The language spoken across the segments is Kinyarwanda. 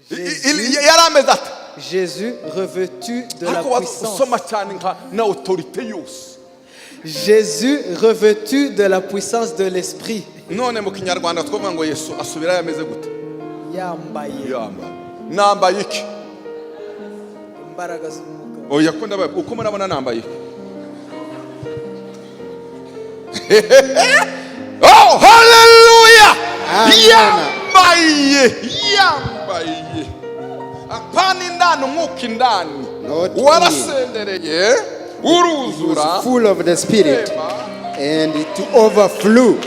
Yari ameze ate? Jésus revêtu de la Ariko waza puissance. Usoma cyane nka na autorité yose. Jésus revêtu de la puissance de l'Esprit. None mu Kinyarwanda twavuga ngo Yesu asubirayo ameze gute? Yambaye Yambaye, nambaye iki? Imbaraga z'umwuka. Oya, ko ndabaye uko murabona, nambaye iki? Oh, haleluya! Amen. Yambaye, yambaye, apana indani, umwuka indani Not in. Warasendereye uruzura. Was full of the Spirit and it overflew.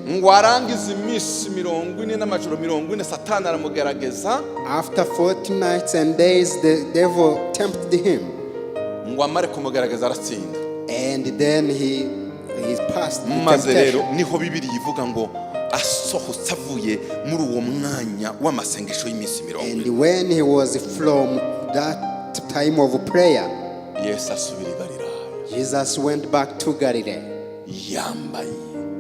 Ngo arangize iminsi 40 n'amajoro 40, Satani aramugerageza. After 40 nights and days, the devil tempted him. Ngo amare kumugerageza aratsinda. And then he passed the Maze rero temptation. Niho Bibiri ivuga ngo asohotse avuye muri uwo mwanya w'amasengesho y'iminsi mirongo And ine, when he was from that time of prayer, Yesu asubira i Galilaya Jesus went back to Galilee yambaye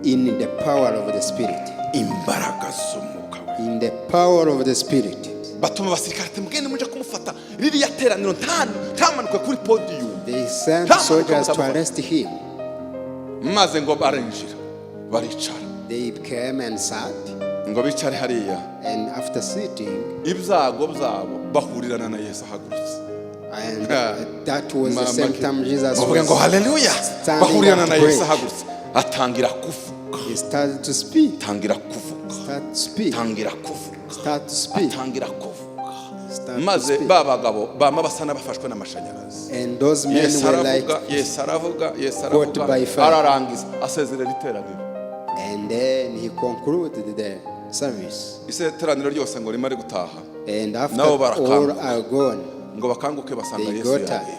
in the power of the Spirit. Imbaraga z'umwuka we. In the power of the Spirit. Batuma abasirikare ati: "Mugende muje kumufata ririya teraniro ntamanuke kuri podium." They sent soldiers to arrest him. Maze ngo barinjira baricara. They came and sat, Ngo bicare hariya, and after sitting, ibyago byabo bahurirana na Yesu ahagurutse. And that was the same time Jesus Bavuga ngo was haleluya. standing Bahurirana up na to Yesu pray. ahagurutse, atangira kuvuga. He started to speak, Atangira kuvuga. start to speak, Atangira kuvuga. start to speak, Atangira kuvuga. start to Maze speak. ba bagabo bama basa n'abafashwe n'amashanyarazi. And those men Yesu were like, aravuga, Yesu aravuga, Yesu caught aravuga, by fire. Ararangiza asezerera iteraniro. And then he concluded the service. Iteraniro ryose ngo rimare gutaha, And after nabo barakanguka. All are gone, Ngo bakanguke basanga they Yesu got up. yagiye.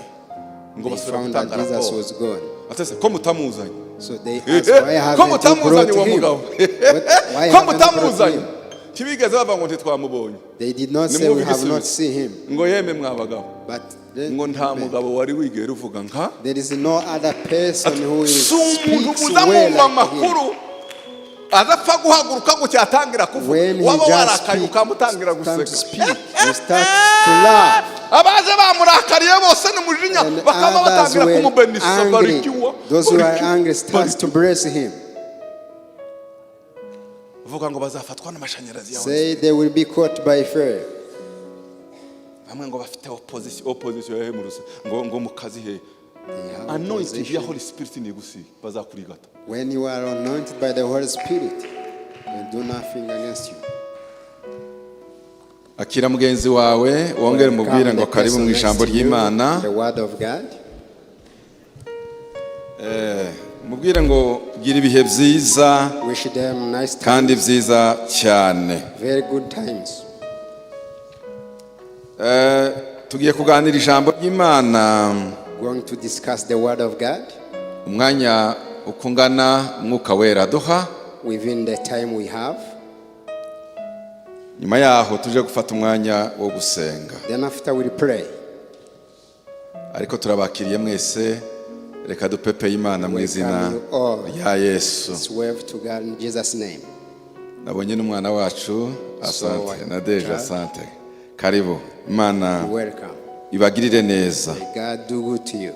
Ngo They basubira found that gutanga Jesus raporo. was gone. Atese ko mutamuzanye? So they asked, "Why Ko haven't you mutamuzanye brought uwo him? mugabo? Why Ko haven't you brought mutamuzanye?" him?" Ntibigeze bavuga ngo ntitwamubonye. They did not say, Nimwumve "We have not igisubizo. seen him." Ngo yeme mwa bagabo, But then, ngo nta mugabo wari wigera uvuga nka there is no other person who is, si umuntu speaks muza well mwumva like him. Amakuru adapfa guhaguruka gutya atangira kuvuga. When he Waba just warakaye speak, ukamutangira start to guseka. Speak, you start to laugh. Abaje bamurakariye bose n'umujinya And bakaba others batangira were kumubenisa. angry. Barikiwa. Those who are Barikiwa. angry start to bless him. Vuga ngo bazafatwa n'amashanyarazi yawe. Say they will be caught by fire. Bamwe ngo bafite opposition, opposition hehe mu rusa ngo mu kazi he? They have Anointing ya opposition. Holy Spirit nigusiga bazakurigata. When you are anointed by the Holy Spirit, will do nothing against you. Akira mugenzi wawe wongere umubwire ngo karibu mu ijambo ry'Imana. The word of God. Mubwire ngo gira ibihe byiza Wish them nice times, kandi byiza cyane. Very good times. Tugiye kuganira ijambo ry'Imana Going to discuss the word of God umwanya uko ungana Umwuka Wera duha. Within the time we have. Nyuma yaho tuje gufata umwanya wo gusenga. Then after we'll pray. Ariko turabakiriye mwese, reka dupepeye Imana mu izina Welcome you all. Rya Yesu. Let's wave to God in Jesus' name. Nabonye n'umwana wacu, asante na deje. Child. Asante, karibu, Imana Welcome. Ibagirire neza. May God do good to you.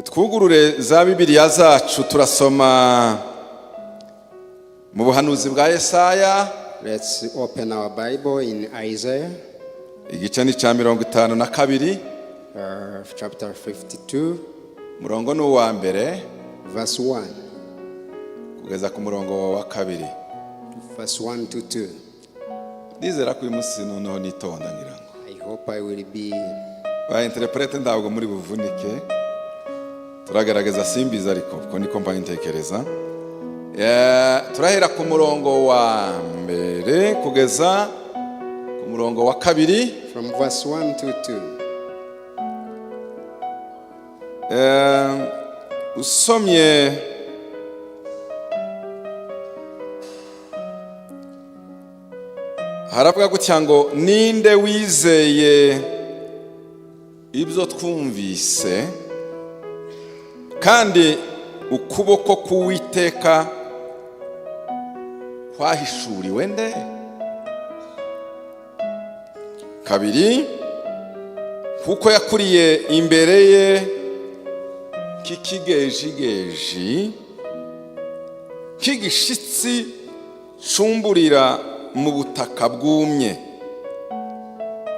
Twugurure za Bibiliya zacu, turasoma mu buhanuzi bwa Yesaya. Let's open our Bible in Isaiah Igice ni cya 52. Chapter 52, Umurongo ni uwa mbere verse 1. Kugeza ku murongo wa kabiri. Verse 1 to 2. Ndizera ko uyu munsi noneho nitonda ngira ngo I hope I will be ba interprète ntabwo muri buvunike, turagaragaza simbizi ariko uko niko mba ntekereza. Turahera ku murongo wa mbere kugeza ku murongo wa kabiri. From verse 1 to 2. Usomye haravuga gutya ngo: "Ninde wizeye ibyo twumvise, kandi ukuboko k'Uwiteka Kwahishuriwe nde? Kabiri, kuko yakuriye imbere ye k'ikigejigeji, k'igishitsi cumburira mu butaka bwumye.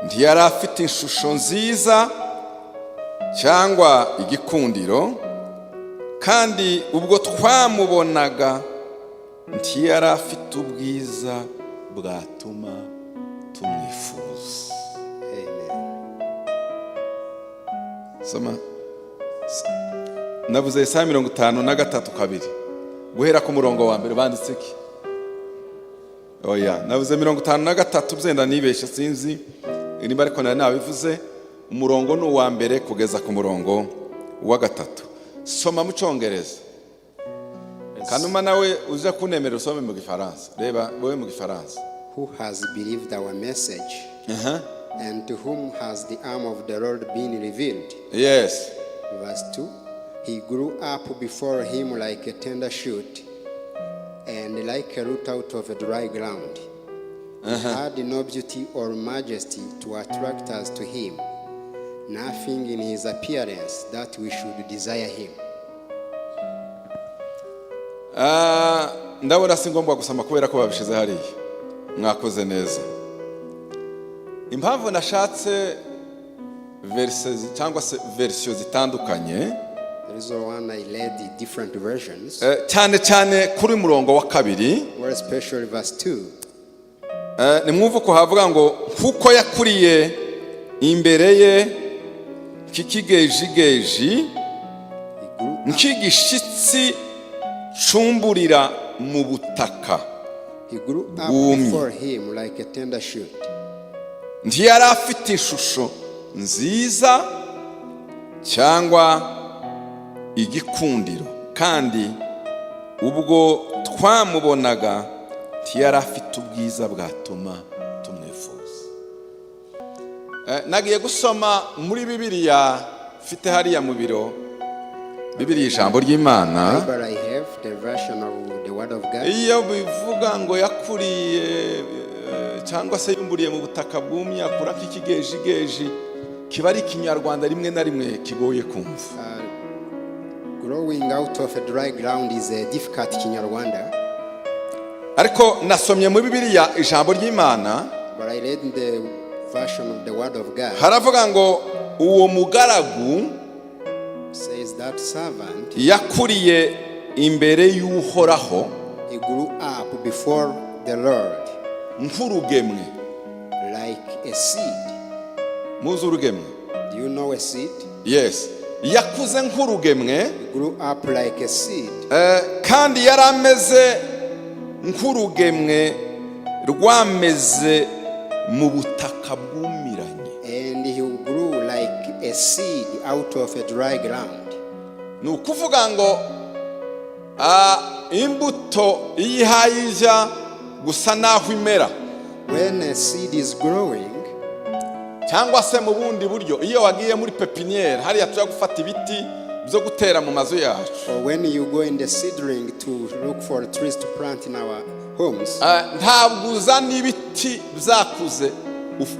Ntiyari afite ishusho nziza cyangwa igikundiro, kandi ubwo twamubonaga ntiyari afite ubwiza bwatuma tumwifuza. Amen. Soma. Navuze Yesaya 53:2, guhera ku murongo wa mbere. Banditse iki? Oya, navuze 53, byenda nibeshye, sinzi niba ariko nari nabivuze. Umurongo ni uwa mbere kugeza ku murongo wa gatatu. Soma mu Cyongereza. Kanuma nawe uza kunemera usome mu Gifaransa. Reba wowe mu Gifaransa. Who has believed our message? And to whom has the arm of the Lord been revealed? Yes. Verse 2. He grew up before him like a tender shoot and like a root out of a dry ground. He had no beauty or majesty to attract us to him, nothing in his appearance that we should desire him. Ah, ndabona si ngombwa gusoma kubera ko babishyize hariya. Mwakoze neza. Impamvu nashatse verse cyangwa se verisiyo zitandukanye, The reason why I read the different versions, cyane cyane kuri murongo wa kabiri, more especially verse 2, nimwumve uko havuga ngo kuko yakuriye imbere ye k'ikigejigeji, he grew up, nk'igishitsi cumburira mu butaka he grew up bwumye. Before him like a tender shoot. Ntiyari afite ishusho nziza cyangwa igikundiro, kandi ubwo twamubonaga ntiyari afite ubwiza bwatuma tumwifuza. Nagiye gusoma muri Bibiliya mfite hariya mu biro, Bibiliya ijambo ry'Imana. Bible I have, the version of the Word of God. Iyo bivuga ngo yakuriye cyangwa se yumburiye mu butaka bwumye, akura nk'ikigejigeji, kiba ari Ikinyarwanda rimwe na rimwe kigoye kumva. Growing out of a dry ground is a difficult Kinyarwanda, Ariko nasomye muri Bibiliya ijambo ry'Imana, but I read in the version of the Word of God. Haravuga ngo uwo mugaragu Says that servant, yakuriye imbere y'Uhoraho he grew up before the Lord nk'urugemwe. Like a seed. Muzi urugemwe? Do you know a seed? Yes, yakuze nk'urugemwe. He grew up like a seed, Kandi yari ameze nk'urugemwe rwameze mu butaka bwumiranye. And he grew like a seed out of a dry ground. Ni ukuvuga ngo imbuto iyo ihaye ijya gusa n'aho imera, When a seed is growing, cyangwa se mu bundi buryo, iyo wagiye muri pépinière hariya tujya gufata ibiti byo gutera mu mazu yacu, or when you go in the seedling to look for trees to plant in our homes, ntabwo uzana ibiti byakuze,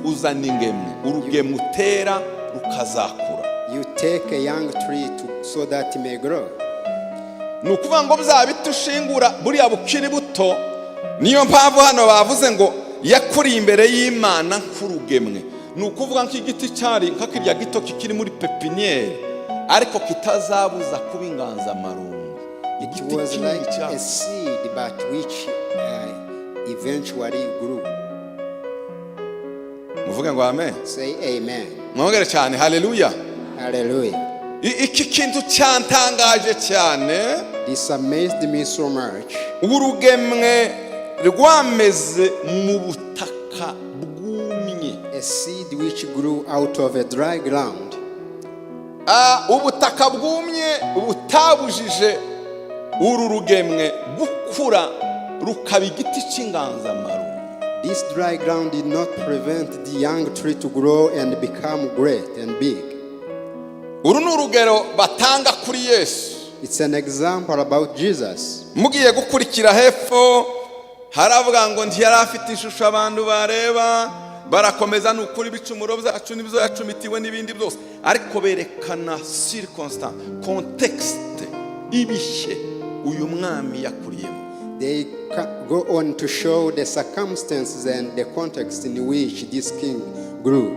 uzana ingemwe, urugemwe utera rukazakura. You take a young tree so that it may grow. Ni ukuvuga ngo bya biti ushingura buriya bukiri buto, niyo mpamvu hano bavuze ngo yakuriye imbere y'Imana nk'urugemwe. Ni ukuvuga nk'igiti cyari nka kirya gito kikiri muri pépinière, ariko kitazabuza kuba inganzamarumbu. It Igiti was kinini like a cyane. Seed, but which eventually grew. Muvuge ngo amen. Say amen. Mwongere cyane, haleluya. Hallelujah. Iki kintu cyantangaje cyane. This amazed me so much. Urugemwe rwameze mu butaka bwumye. A seed which grew out of a dry ground. Ubutaka bwumye butabujije uru rugemwe gukura rukaba igiti cy'inganzamarumbu. This dry ground did not prevent the young tree to grow and become great and big. Uru ni urugero batanga kuri Yesu. It's an example about Jesus. Mugiye gukurikira hepfo Haravuga ngo ntiyari afite ishusho abantu bareba. Barakomeza, ni ukuri, ibicumuro byacu nibyo yacumitiwe n'ibindi byose, ariko berekana circonstance, contexte, ibihe uyu mwami yakuriyemo. They go on to show the circumstances and the context in which this king grew.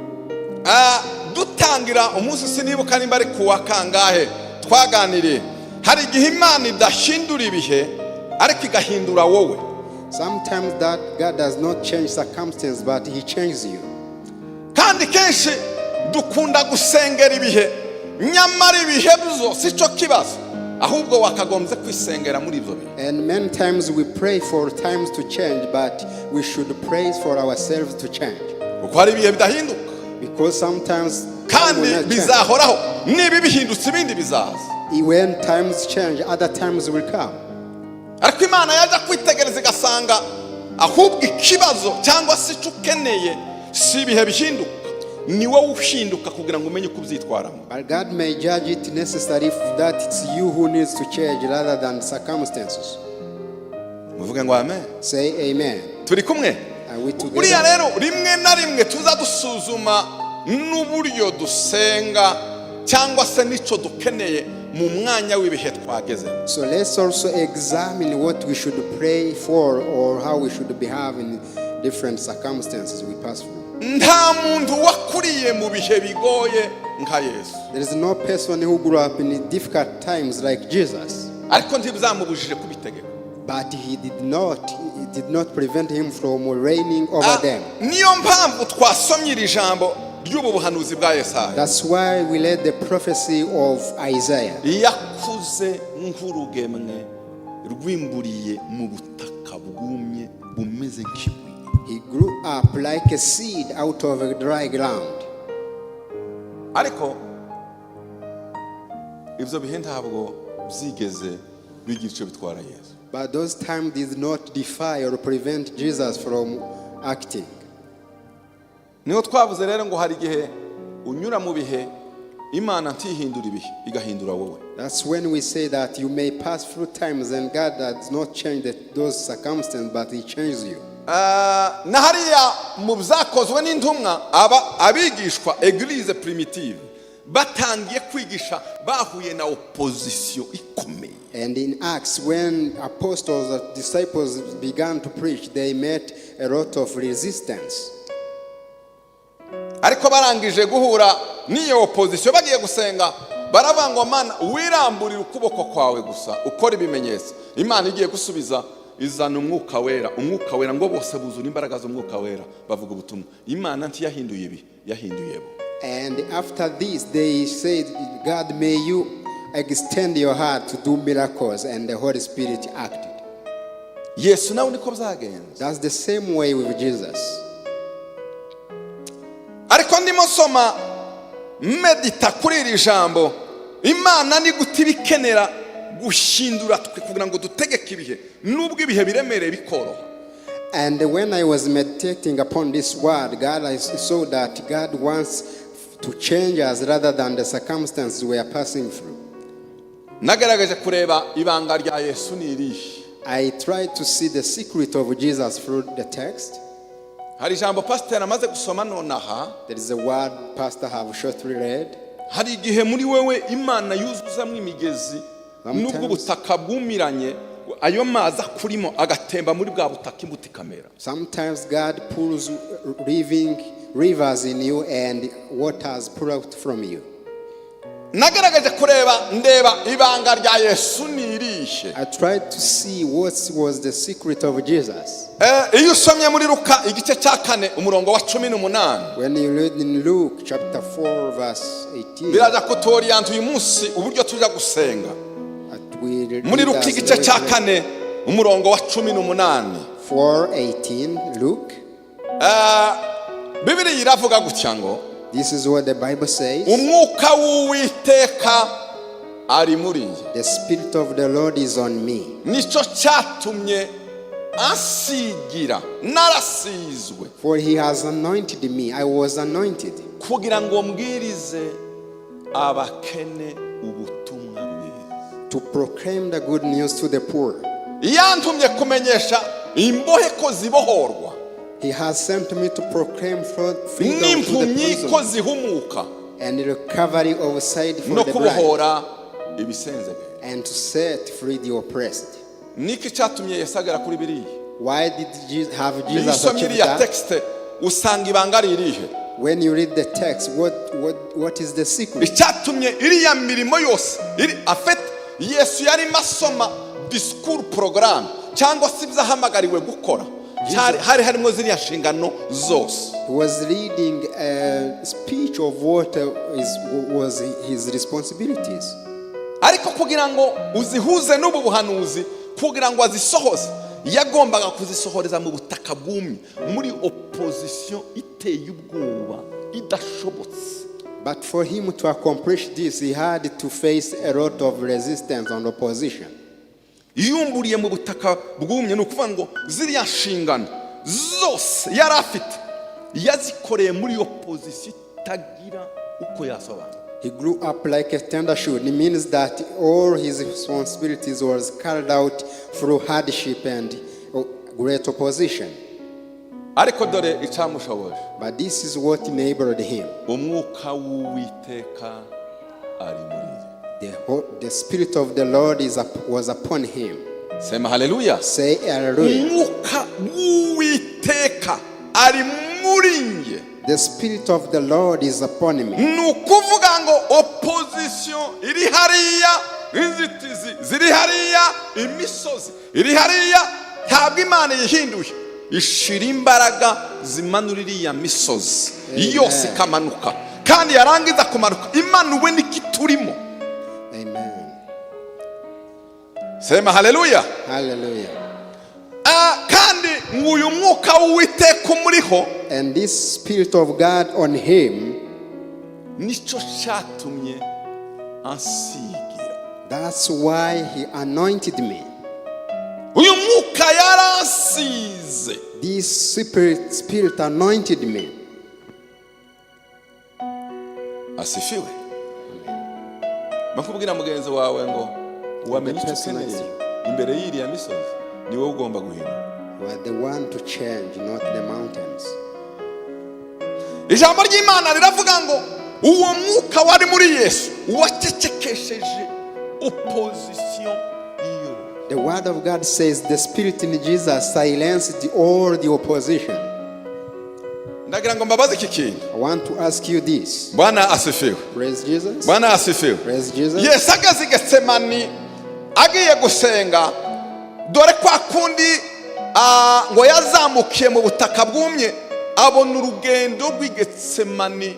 Ah, dutangira umunsi, sinibuka nimba ari kuwa kangahe twaganiriye, hari igihe Imana idahindura ibihe ariko igahindura wowe. Sometimes that God does not change circumstance, but He changes you. Kandi kenshi dukunda gusengera ibihe, nyamara ibihe byo si cyo kibazo, ahubwo wakagombye kwisengera muri ibyo bihe. And many times we pray for times to change, but we should pray for ourselves to change. Kuko hari ibihe bidahinduka. Because sometimes time Kandi will not change. bizahoraho, niba bihindutse ibindi bizaza. When times change, other times will come. Ariko Imana yajya kwitegereza igasanga ahubwo ikibazo cyangwa se icyo ukeneye si ibihe bihinduka, ni wowe uhinduka kugira ngo umenye uko ubyitwaramo. But God may judge it necessary that it's you who needs to change rather than circumstances. Muvuge ngo amen. Say amen. Turi kumwe? Are we Buriya together? rero rimwe na rimwe tuza dusuzuma n'uburyo dusenga cyangwa se n'icyo dukeneye mu mwanya w'ibihe twagezemo. So let's also examine what we should pray for or how we should behave in different circumstances we pass through. Nta muntu wakuriye mu bihe bigoye nka Yesu. There is no person who grew up in difficult times like Jesus, Ariko ntibizamubujije kubitegeka. But he did not, it did not prevent him from reigning over them. Niyo mpamvu twasomye iri jambo ry'ubu buhanuzi bwa Yesaya. That's why we read the prophecy of Isaiah. Yakuze nk'urugemwe rwimburiye mu butaka bwumye bumeze nk'ibuye. He grew up like a seed out of a dry ground. Ariko ibyo bihe ntabwo byigeze bigira icyo bitwara Yesu. But those times did not defy or prevent Jesus from acting. Niho twavuze rero ngo hari igihe unyura mu bihe, Imana ntihindura ibihe, igahindura wowe. That's when we say that you may pass through times and God does not change those circumstances, but He changes you. Ah, na hariya mu Byakozwe n'Intumwa, aba abigishwa, église primitive, batangiye kwigisha bahuye na opposition ikomeye. And in Acts, when apostles or disciples began to preach, they met a lot of resistance. Ariko barangije guhura n'iyo opposition, bagiye gusenga baravuga ngo: "Mana, wiramburire ukuboko kwawe gusa ukora ibimenyetso." Imana igiye gusubiza izana Umwuka Wera. Umwuka Wera ngo bose buzura imbaraga z'Umwuka Wera, bavuga ubutumwa. Imana ntiyahinduye ibi, yahinduye bo. And after this, they said, "God, may you extend your heart to do miracles." And the Holy Spirit acted. Yesu nawe niko byagenze. That's the same way with Jesus. Ariko ndimo nsoma, medita kuri iri jambo, Imana ni gute ibikenera guhindura twe kugira ngo dutegeke ibihe nubwo ibihe biremereye bikoroha. And when I was meditating upon this word, God, I saw that God wants to change us rather than the circumstances we are passing through. Nagerageje kureba ibanga rya Yesu ni irihe. I tried to see the secret of Jesus through the text. Hari ijambo pasiteri amaze gusoma nonaha. There is a word Pastor have shortly read. Hari igihe muri wewe Imana yuzuzamo imigezi Sometimes. nubwo ubutaka bwumiranye, ayo mazi akurimo agatemba muri bwa butaka, imbuto ikamera. Sometimes God pulls living rivers in you and waters pour out from you. Nagerageje kureba, ndeba ibanga rya Yesu ni irihe. I tried to see what was the secret of Jesus. Iyo usomye muri Luka igice cya 4 umurongo wa 18, When you read in Luke chapter 4, verse 18, biraza kutoriyanta uyu munsi uburyo tuja gusenga. That we read Muri Luka us igice cya 4 umurongo wa 18, 4:18, Luke, Bibiliya iravuga gutya ngo: this is what the Bible says. "Umwuka w'Uwiteka ari muri njye." "The Spirit of the Lord is on me." "Nicyo cyatumye ansigira, narasizwe, "For he has anointed me." I was anointed. Kugira ngo mbwirize abakene ubutumwa bwiza." "To proclaim the good news to the poor." "Yantumye kumenyesha Imbohe ko zibohorwa, He has sent me to proclaim freedom to the n'impumyi ko prisoners zihumuka, and recovery of sight for no the blind kubohora ibisenzegere. And to set free the oppressed. Niki cyatumye Yesu agera kuri biriya? Why did Jesus, have Iyo Jesus usomye achieve iriya that? texte, usanga ibanga ari irihe? When you read the text, what is the secret? Icyatumye iriya mirimo yose iri afite, Yesu yarimo asoma discours programme cyangwa se ibyo ahamagariwe gukora. Hari harimo ziriya nshingano zose. He was reading a speech of what was his responsibilities. Ariko kugira ngo uzihuze n'ubu buhanuzi, kugira ngo azisohoze, yagombaga kuzisohoreza mu butaka bwumye, muri opposition iteye ubwoba, idashobotse. But for him to accomplish this, he had to face a lot of resistance and opposition. Yumburiye mu butaka bwumye, ni ukuvuga ngo ziriya nshingano zose yari afite yazikoreye muri opposition itagira uko yasobanura. He grew up like a tender shoot. It means that all his responsibilities was carried out through hardship and great opposition. Ariko dore icyamushoboje. But this is what enabled him. Umwuka w'Uwiteka ari muri ye. The Spirit of the Lord was upon him. Sema haleluya. Say hallelujah. Umwuka w'Uwiteka ari muri nge. The Spirit of the Lord is upon me. Ni ukuvuga ngo opposition iri hariya, inzitizi ziri hariya, imisozi iri hariya, ntabwo Imana yihinduye, ishira imbaraga zimanura iriya misozi Amen. yose ikamanuka, kandi yarangiza kumanuka imanuwe n'ikiturimo. Amen. Sema haleluya. Hallelujah. Ah, kandi ngo uyu mwuka w'Uwiteka umuriho, And this Spirit of God on him, nicyo cyatumye ansigira. That's why he anointed me. Uyu mwuka yaransize. This Spirit anointed me. Asifiwe. Bakubwira mugenzi wawe ngo wamenye icyo ukeneye imbere y'iriya misozi, ni wowe ugomba guhindura. You are the one to change, not the mountains. Ijambo ry'Imana riravuga ngo uwo mwuka wari muri Yesu wacecekesheje opposition iyo. The word of God says the Spirit in Jesus silenced all the opposition. Ndagira ngo mbabaze iki kintu. I want to ask you this. Bwana asifiwe. Praise Jesus. Bwana asifiwe. Praise Jesus. Yesu ageze i Getsemani agiye gusenga, dore kwa kundi ngo yazamukiye mu butaka bwumye, abona urugendo rw'i Getsemani,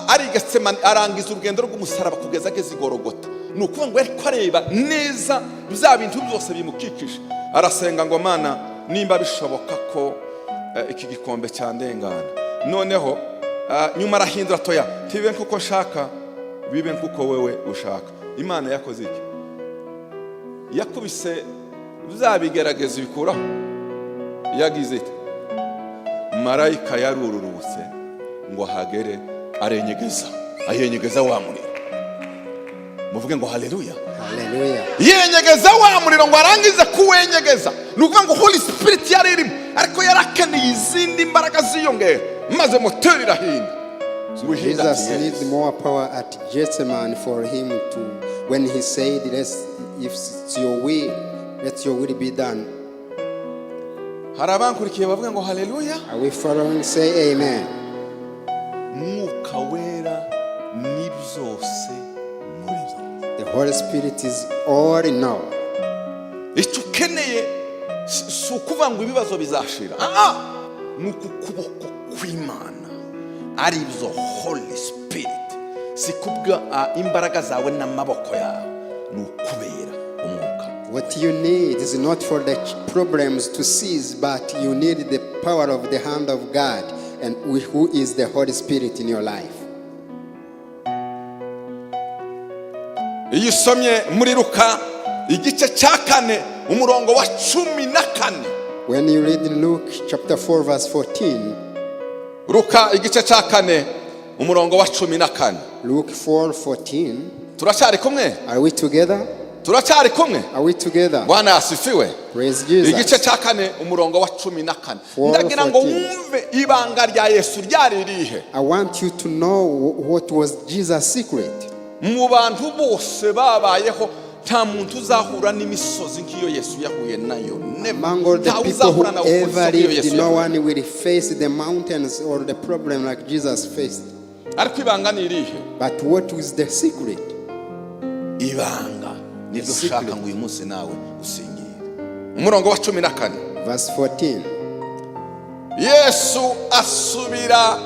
ari i Getsemani arangiza urugendo rw'umusaraba kugeza ageze i Gorogota. Ni ukuvuga ngo yari ko areba neza bya bintu byose bimukikije, arasenga ngo: "Mana, nimba bishoboka ko iki gikombe cyandengana." Noneho nyuma arahindura toya: "Ntibibe nk'uko nshaka, bibe nk'uko wewe ushaka." Imana yakoze iki? Yakubise bya bigerageza bikuraho. Yagize ite? Marayika yarururutse ngo ahagere, arenyegeza, ayenyegeza wa muriro. Muvuge ngo haleluya. Hallelujah. Yenyegeza wa muriro, ngo arangize kuwenyegeza, ni ukuvuga ngo Holy Spirit yari irimo, ariko yari akeneye izindi mbaraga ziyongera, maze moteri irahinda ngo ihinde ati, Jesus "Yes." needs more power at Gethsemane for him to, when he said, If it's your will, let your will be done." Hari abankurikiye bavuga ngo haleluya. Are we following? Say amen. Mwuka Wera ni byose muri byose. The Holy Spirit is all in all. Icyo ukeneye si ukuvuga ngo ibibazo bizashira. Ah, ni uku kuboko kw'Imana, ari byo Holy Spirit, si kubwa imbaraga zawe n'amaboko yawe, ni ukubera umwuka. What you need is not for the problems to cease, but you need the power of the hand of God, and who is the Holy Spirit in your life. Iyo usomye muri Luka igice cya 4, umurongo wa 14. When you read in Luke chapter 4, verse 14, Luka igice cya 4, umurongo wa 14. Luke 4 14, Turacyari kumwe? Are we together? Turacyari kumwe? Are we together? Bwana asifiwe. Praise Jesus. Igice cya kane, umurongo wa 14. 4, Ndagira ngo 14. wumve ibanga rya Yesu ryari rihe. I want you to know what was Jesus' secret. Mu bantu bose babayeho, nta muntu uzahura n'imisozi nk'iyo Yesu yahuye nayo. Never. Among all the Ntawe people uzahura who na opposition ever nk'iyo lived, Yesu no yahuye. one will face the mountains or the problem like Jesus faced. Ariko ibanga ni irihe? But what was the secret? Ibanga niryo Secret. ushaka ngo uyu munsi nawe usingire. Umurongo wa 14. Verse 14. Yesu asubira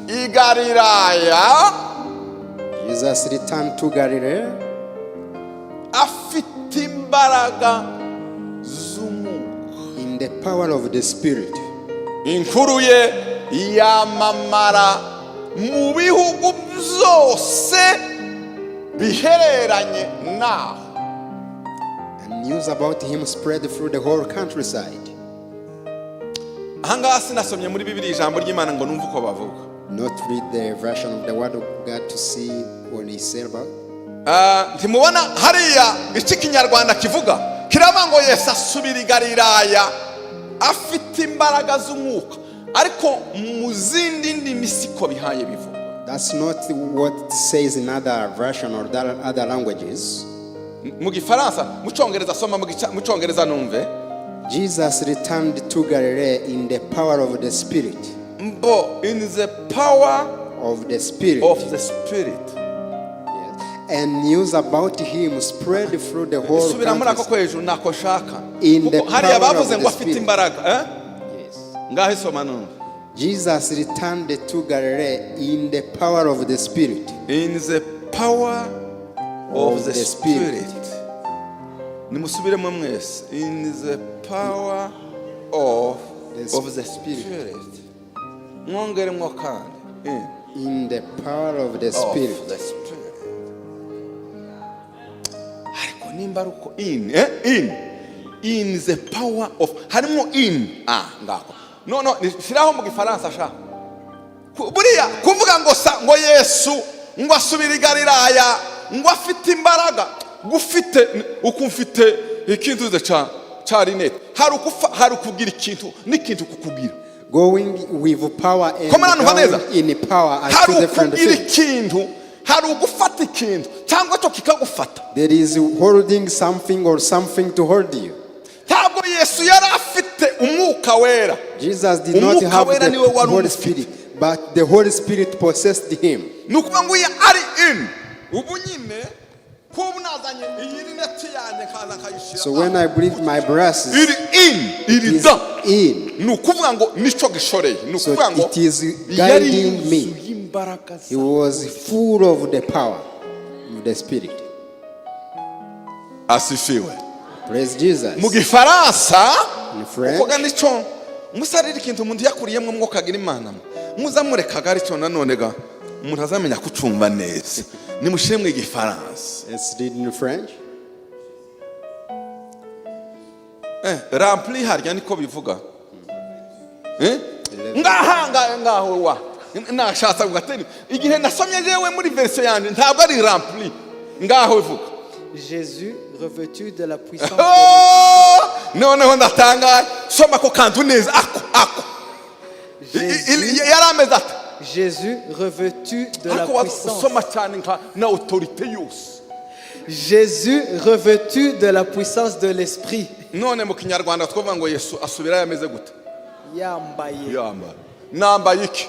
i Galilaya Jesus returned to Galilee afite imbaraga z'umwuka. In the power of the Spirit. Inkuru ye yamamara mu bihugu byose bihereranye naho. And news about him spread through the whole countryside. Ahangaha sinasomye muri Bibiri ijambo ry'Imana ngo numve uko bavuga. Not read the version of the word of God to see what he said about. Ah, ntimubona hariya icyo Ikinyarwanda kivuga? Kiravuga ngo Yesu asubira i Galilaya afite imbaraga z'umwuka, ariko mu zindi ndimi siko bihaye bivuga. That's not what it says in other version or that other languages. Mu Gifaransa, mu Cyongereza, soma mu Cyongereza numve. Jesus returned to Galilee in the power of the Spirit. Mbo in the power Of the Spirit. Of the Spirit. Yes. And news about him spread through the whole Subira muri ako ko countryside. hejuru, ntako nshaka. In the Kuko hariya power bavuze of ngo the afite Spirit. imbaraga, eh? Yes. Ngaho isoma numve. Jesus returned to Galilee in the power of the Spirit. In the power of Of the the Spirit. Spirit. Nimusubiremo mwese: in the power of The of the Spirit. Spirit. Mwongeremo kandi in In the power of the of Spirit. the Spirit. Ariko nimba ari uko in the power of, harimo in, ah, ngako. No, shyiraho mu Gifaransa sha. Buriya kuvuga ngo sa ngo Yesu ngo asubire i Galilaya ngo afite imbaraga, gufite uko mfite ikintu ca rinete, hari ukugira ikintu n'ikintu kukugira. Going with power and Come on, Vanessa. going in power are Hari two different ukugira things. ikintu, hari ugufata ikintu cyangwa cyo kikagufata. There is holding something or something to hold you. Ntabwo Yesu yari afite Umwuka Wera. Jesus did not Umwuka have Wera the niwe wari Holy umufite. Spirit, but the Holy Spirit possessed him. Ni ukuvuga ngo iyo ari in, ubu nyine kuba unazanye iyi rineti yanjye nkaza nkayishyira So when I bring my braces, iri in, iri it da is in. Ni ukuvuga ngo nicyo gishoreye, ni So ukuvuga ngo it is yari guiding me. yuzuye imbaraga He was full of the power of the Spirit. Asifiwe. Praise Jesus. Mu Gifaransa In French. ukuvuga nicyo musarira ikintu umuntu yakuriyemo mwuka agira Imana muza murekaga, aricyo nanone ga umuntu azamenya kucumva neza. Nimushyire mu Igifaransa. Let's read in French. Rempli harya niko bivuga. Eh? Ngaha ngaho wa nashatse kugatera igihe nasomye jewe muri version yanjye ntabwo ari rempli, ngaho bivuga. Jésus, revêtu de la puissance de Oh! Noneho ndatangaye, soma ako kantu neza, ako yari ameze ate? Jésus, revêtu de la Ariko waza puissance. usoma cyane nka na autorité yose. Jésus, revêtu de la puissance de l'Esprit. None mu Kinyarwanda twavuga ngo Yesu asubirayo ameze gute? Yambaye Yambaye, nambaye iki?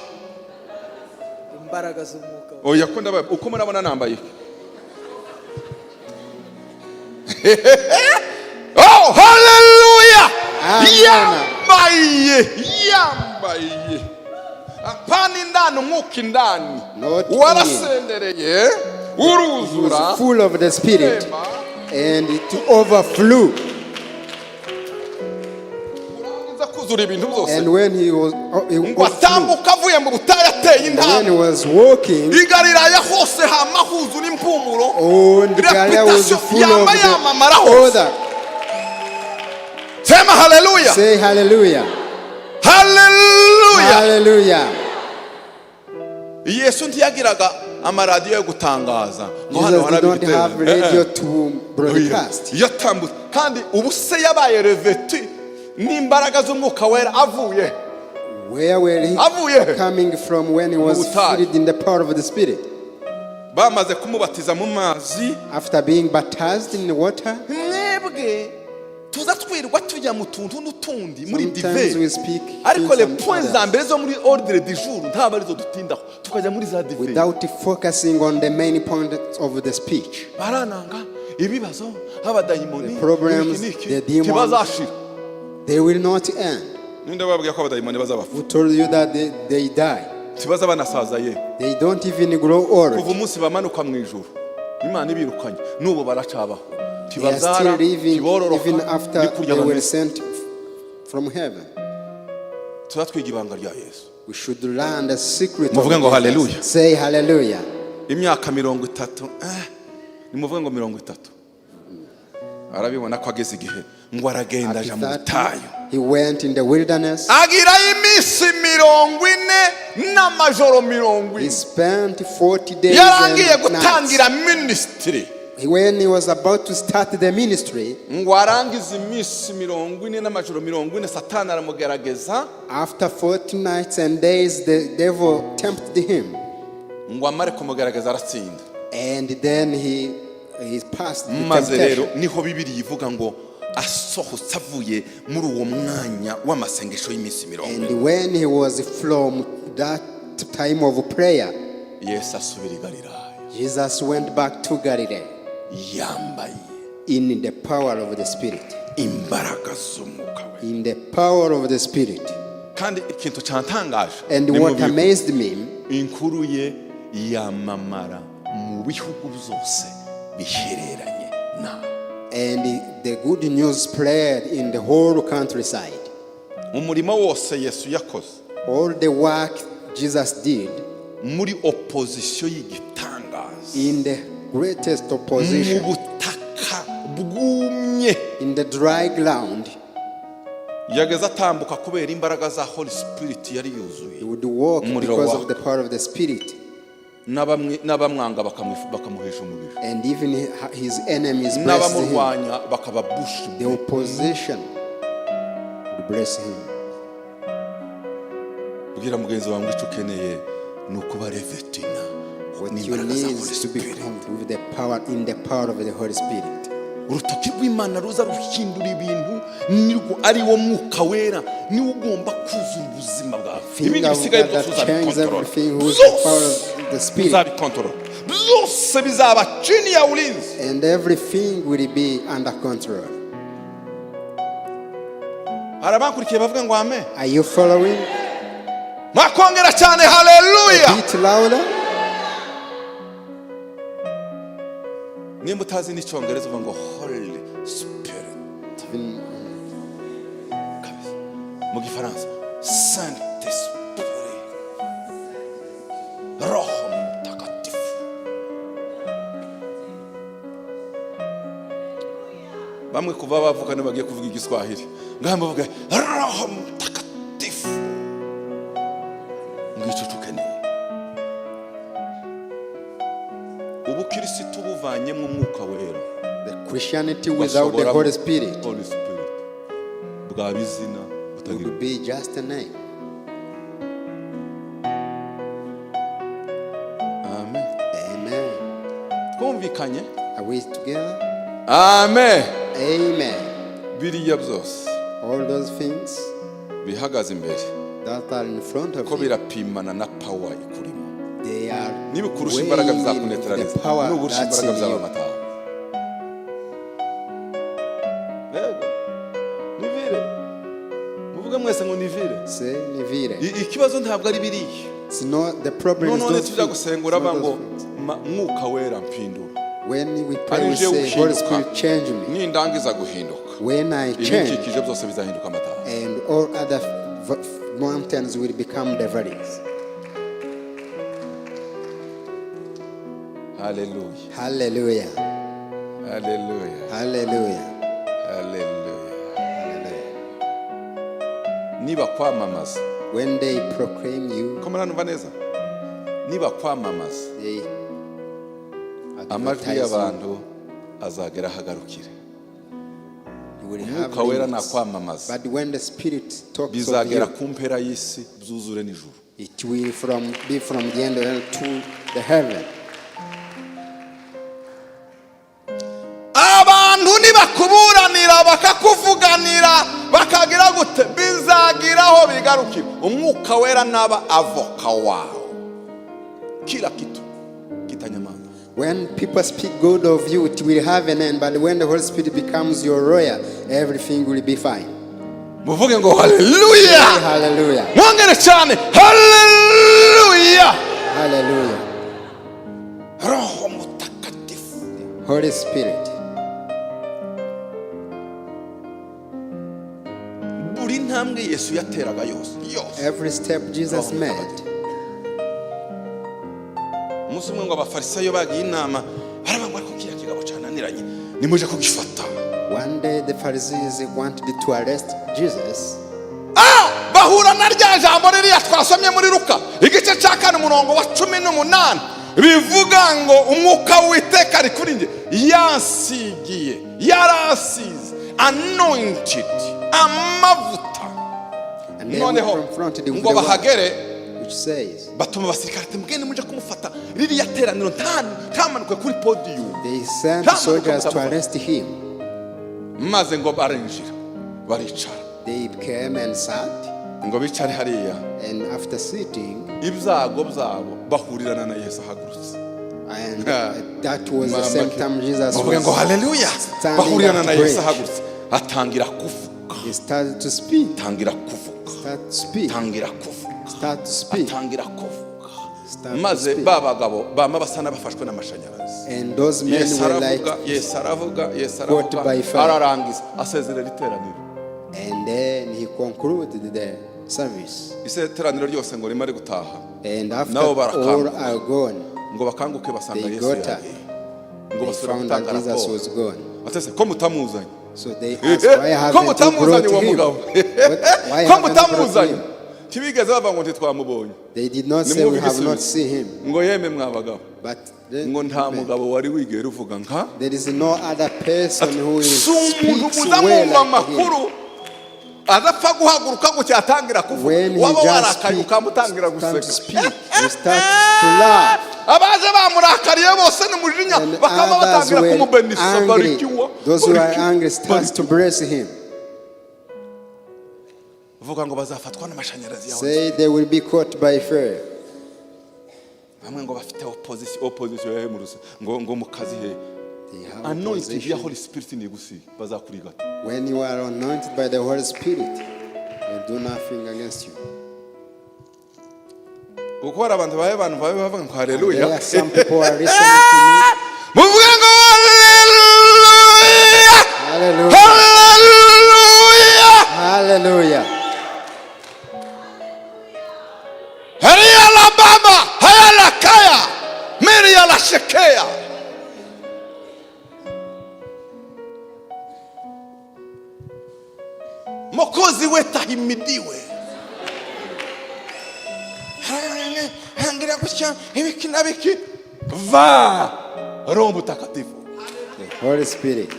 Imbaraga z'umwuka. Oya, ko ndabaye uko murabona nambaye iki? Oh, haleluya! Amen. Yambaye apana indani, umwuka indani Not in. warasendereye He uruzura. was full of the Spirit and it overflew. Urangiza kuzura ibintu byose. And when he was oh, he Ngo overflew. atambuka avuye mu butayu ateye When he intambwe was walking, i Galilaya hose hama huzura impumuro. and Galilee was Reputation full yama of yamamara the hose. odor. Sema haleluya. Say hallelujah. Haleluya. Hallelujah. Yesu ntiyagiraga amaradiyo yo gutangaza ngo hano Jesus did haraba not have igiterane. radio to broadcast. Yatambutse kandi ubu se yabaye revêtu n'imbaraga z'Umwuka Wera avuye Where were he avuye coming from when he was butayu. filled in the power of the Spirit? Bamaze kumubatiza mu mazi. After being baptized in the water, Mwebwe tuza twirwa tujya mu tuntu n'utundi muri sometimes dive we speak ariko things le and point za others mbere zo muri ordre du jour ntabwo arizo dutindaho, tukajya muri za dive without focusing on the main point of the speech. Barananga ibibazo abadayimoni The problems, iki n'iki, the demons. ntibazashira. They will not end. Ninde bababwiye ko abadayimoni bazabapfa? Who told you that they die? Ntibaza banasaza ye. They don't even grow old. Kuva umunsi bamanuka mu ijuru Imana ibirukanye n'ubu baracabaho. They are Ntibazara, still living ntibororoka, even after ni kurya they were bameze. sent from heaven. Tuba twiga ibanga rya Yesu. We should learn the secret of Muvuge ngo Jesus. hallelujah. Say hallelujah. Imyaka 30, nimuvuge ngo 30, arabibona ko ageze igihe ngo aragenda At aja mu 30, butayu. he went in the wilderness. Agirayo iminsi 40 n'amajoro mirongo He ine. spent 40 days Yarangiye and nights. gutangira ministry, When he was about to start the ministry, ngo arangize iminsi 40 n'amajoro 40, Satani aramugerageza. After 40 nights and days, the devil tempted him. Ngo amare kumugerageza aratsinda. And then he passed the Maze rero temptation. niho Bibiri ivuga ngo asohotse avuye muri uwo mwanya w'amasengesho y'iminsi 40, And when he was from that time of prayer, Yesu asubira i Galilaya Jesus went back to Galilee yambaye in the power of the Spirit. Imbaraga z'Umwuka we. In the power of the Spirit. Kandi ikintu cyantangaje And ni what mu bihu- amazed me, inkuru ye yamamara mu bihugu byose bihereranye nawe. And the good news spread in the whole countryside. Umurimo wose Yesu yakoze All the work Jesus did muri opposition y'igitangaza, in the greatest mu opposition, butaka bwumye, in the dry ground, yageze atambuka kubera imbaraga za Holy Spirit yari yuzuye. he would walk Umuriro because waka. of the power of the Spirit. N'abamwanga bakamuhesha umugisha. And even his enemies blessed him. N'abamurwanya bakababusha. The opposition would bless him. Bwira mugenzi wawe ngo icyo ukeneye ni ukuba revêtu What you n'imbaraga za need Holy is to Spirit. become with the power in the power of the Holy Spirit. Urutoki rw'Imana ruza ruhindura ibintu nirwo ari wo Mwuka Wera, niwo ugomba kuzura ubuzima bwawe. Ibindi Finger of bisigaye God byose that changes uzabikontorora. everything, who is the power Byose of the Spirit. uzabikontorora, byose bizaba chini ya ulinzi. And everything will be under control. Hari abakurikiye bavuga ngo amen? Are you following? Mwakongera cyane haleluya. A bit louder. Nimba utazi n'icyongereza uvuga ngo Holy Spirit. Kabisa mu Gifaransa Saint Esprit, Roho Mtakatifu. Bamwe kuva bavuka niba bagiye kuvuga Igiswahili ngaho bavuga Roho Mtakatifu. Ngicyo tukeneye, ubukirisitu buvanyemo Umwuka Wera. The Christianity without the Holy Spirit Holy Spirit bwaba izina butagira. would be just a name. Amen. Amen. Twumvikanye? Are we together? Amen. Amen. Biriya byose All those things bihagaze imbere that are in front of ko you, birapimana na power ikurimo. they are Niba ukurusha imbaraga weighing the bizakunetraliza, power nuburusha that's imbaraga in bizaba you. amataha. Yego ni vile, muvuge mwese ngo ni vile. Say Nivire. Ikibazo ntabwo ari biriya. It's not the problem is None those tujya things. gusenga It's uraba not ngo those things. Mwuka Wera mpindura. When we pray, Ari we jewe say, Holy uhinduka. Spirit, change me. Nindangiza guhinduka, When I change, ibinkikije byose bizahinduka amataha. And all other mountains will become the valleys. Haleluya. Hallelujah. Haleluya. Hallelujah. Haleluya. Hallelujah. Niba kwamamaza, When they proclaim you, ko muranumva neza, Nibakwamamaza, They amajwi advertise you. y'abantu azagera ahagarukire. You will have Umwuka Wera limits. nakwamamaza, But when the Spirit talks of bizagera you, ku mpera y'isi, byuzure n'ijuru. it will be from the end of hell to the heaven. Abantu nibakuburanira, bakakuvuganira, bakagira gute, bizagira aho bigarukira. Umwuka Wera naba avoka wawe, kila kitu kitanyamaza. When people speak good of you, it will have an end. But when the Holy Spirit becomes your lawyer, everything will be fine. Muvuge ngo haleluya. Hallelujah. Mwongere cyane, haleluya. Hallelujah. Roho Mutakatifu. Holy Spirit. Buri ntambwe Yesu yateraga yose yose, Every step Jesus Roho made. Mutagatifu. Umunsi umwe ngo abafarisayo bagiye inama, baravuga ngo: "Ariko kiriya kigabo cananiranye, nimuje kugifata." One day the Pharisees wanted to arrest Jesus. Ah, bahura na rya jambo ririya twasomye muri Luka igice cya 4, umurongo wa 18, bivuga ngo: "Umwuka w'Uwiteka ari kuri njye, yansigiye, yarasize, anointed, amavuta." And they were Noneho confronted with ngo the word, bahagere, which says, batuma abasirikare ati: "Mugende muje kumufata, ririya teraniro ntamanuke kuri podium." They sent Nta soldiers to manuka. arrest him. Maze ngo barinjira, baricara. They came and sat, Ngo bicare hariya, and after sitting, ibyago byabo bahurirana na Yesu ahagurutse. and that was the same time Jesus Bavuga ngo was haleluya. standing Bahurirana up na to Yesu preach. ahagurutse, atangira kuvuga. He started to speak, Atangira kuvuga. start to speak, Atangira kuvuga. start to speak. Atangira kuvuga. Start to Maze speak. ba bagabo bama basa n'abafashwe n'amashanyarazi. And those men Yesu were like, aravuga, Yesu aravuga, Yesu caught aravuga, by fire. ararangiza, asezerera iteraniro. And then he concluded the service. Iteraniro ryose ngo rimare gutaha, And after nabo barakanguka. all are gone, Ngo bakanguke, basanga they Yesu got up. yagiye. Ngo They basubira found that gutanga Jesus raporo. was gone. Atese ko mutamuzanye? So they asked, "Why Ko haven't you mutamuzanye brought uwo him? mugabo? Why Ko haven't you brought mutamuzanye?" him?" Ntibigeze bavuga ngo ntitwamubonye. They did not say, Nimwumve "We have not igisubizo. seen him." Ngo: "Yeme mwa bagabo," But ngo, "nta mugabo wari wigera uvuga nka." there is no other person who Si umuntu speaks muza well mwumva like him. amakuru, adapfa guhaguruka ngo cyatangira kuvuga. When he Waba just warakaye, speak, ukamutangira start to guseka. speak, you start to laugh. Abaje bamurakariye bose n'umujinya, And bakaba others batangira were kumubenisa. angry. Barikiwa. Those who are Barikiwa, angry start to bless him. Vuga ngo bazafatwa n'amashanyarazi yawe. Say they will be caught by fire. Bamwe ngo bafite opposition, opposition hehe mu rusa ngo mu kazi he? They have Anointing ya opposition. Holy Spirit nigusiga, bazakurigata. When you are anointed by the Holy Spirit, they do nothing against you. Kuko hari abantu babe bavuga ngo And there haleluya. are some people who are listening to me. Muvuge ngo haleluya. Hallelujah. Haleluya. Hallelujah. Hariya la baba haya la kaya miriya la shekeya. Mokozi wetu ahimidiwe. Hangira gutya, ibiki na biki va Roho Mutakatifu. The Holy Spirit.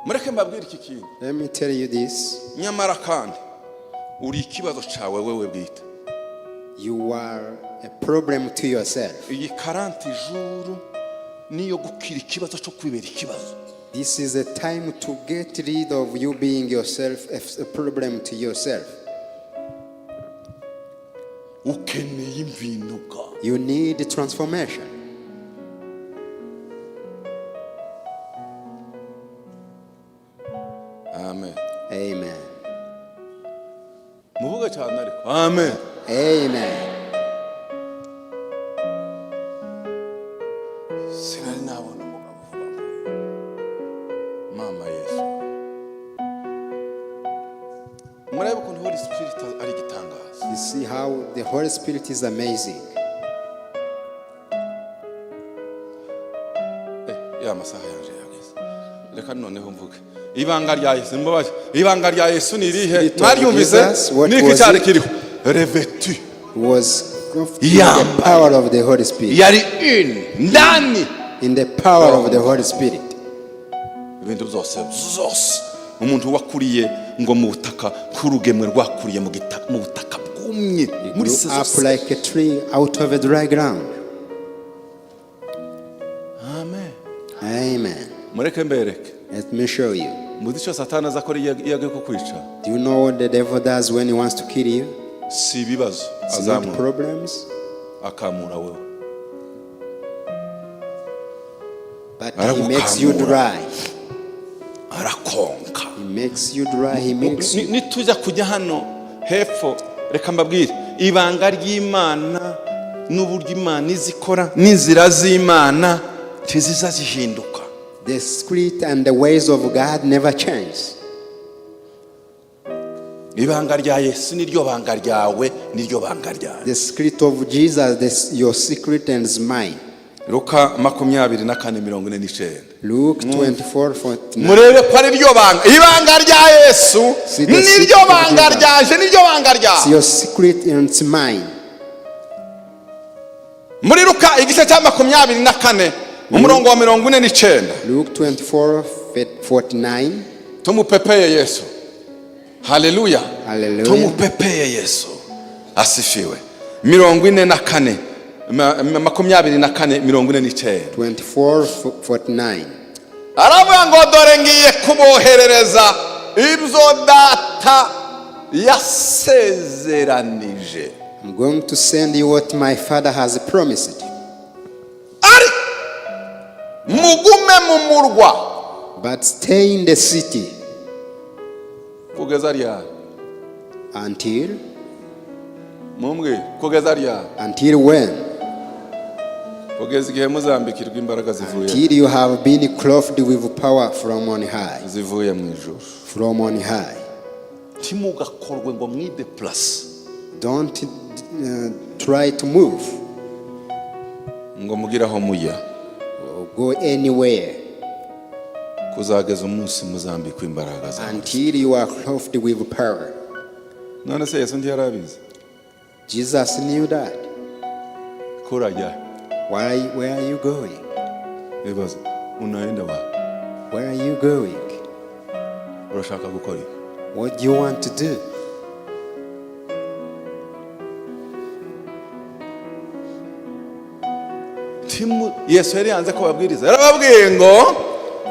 Mureke mbabwire iki kintu. Let me tell you this. Nyamara kandi uri ikibazo cyawe wewe bwite. You are a problem to yourself. Iyi 40 jours niyo gukira ikibazo cyo kwibera ikibazo. This is a time to get rid of you being yourself a problem to yourself. Ukeneye imvinuka. You need transformation. Amen. Amen. Muvuge cyane ariko, amen. Amen. Sinari nabona umugabo uvuga ngo mama Yesu. Murebe ukuntu Holy Spirit ari igitangaza. You see how the Holy Spirit is amazing. Eh, ya masaha yanje yageze, reka noneho mvuge. Ibanga rya Yesu, mbabaje, ibanga rya Yesu ni irihe? Spirit of Mwaryumvise? Jesus, what Niki was cyari it? kiriho? Revêtu. Was clothed in the Yambaye. power of the Holy Spirit. Yari in ndani. In the power of the Holy Spirit. Ibintu byose byose, umuntu wakuriye ngo mu butaka nk'urugemwe rwakuriye mu butaka bwumye He muri grew saison up like a tree out of a dry ground. Amen. Amen. Mureke mbereke. Let me show you. Muzi icyo Satani aza akora iyo agiye kukwica? Do you know what the devil does when he wants to kill you? Si ibibazo. It's not Azamura problems, akamura wewe. But he makes you Aragukamura. Dry. Arakonka. He makes you dry. He makes you. Nitujya kujya hano hepfo, reka mbabwire ibanga ry'Imana n'uburyo Imana izikora n'inzira z'Imana ntiziza zihinduka. The spirit and the ways of God never change. Ibanga rya Yesu niryo banga ryawe, niryo banga ryawe. The secret of Jesus, this, your secret and is mine. Luka 24:49. Luke 24 49. Murebe ko ari ryo banga, ibanga rya Yesu See the niryo secret of banga Jesus. ryaje, niryo banga It's ryawe. your secret and it's mine. Muri Luka igice cya 24, umurongo wa 49. Luke 24 49. Tumupepeye Yesu, haleluya. Hallelujah. Tumupepeye Yesu asifiwe. 44, 24:49. 24 49. Aravuga ngo: "Dore ngiye kuboherereza ibyo Data yasezeranije." I'm going to send you what my Father has promised. Ariko mugume mu murwa. But stay in the city. Kugeza ryari? Until Mumbwire, kugeza ryari? Until when? Kugeza igihe muzambikirwa imbaraga zivuye Until you have been clothed with power from on high. Zivuye mu ijuru. From on high. Ntimugakorwe ngo mwidéplace Don't try to move ngo mugire aho mujya or go anywhere kuzageza umunsi muzambikwa imbaraga zawe. Until you are clothed with power. None se Yesu ntiyarabizi? Jesus knew that. Ko urajya? Why, where are you going? Ibibazo, unaenda wa Where are you going? Urashaka gukora iki? What do you want to do? Yesu yari yanze ko babwiriza, yarababwiye ngo: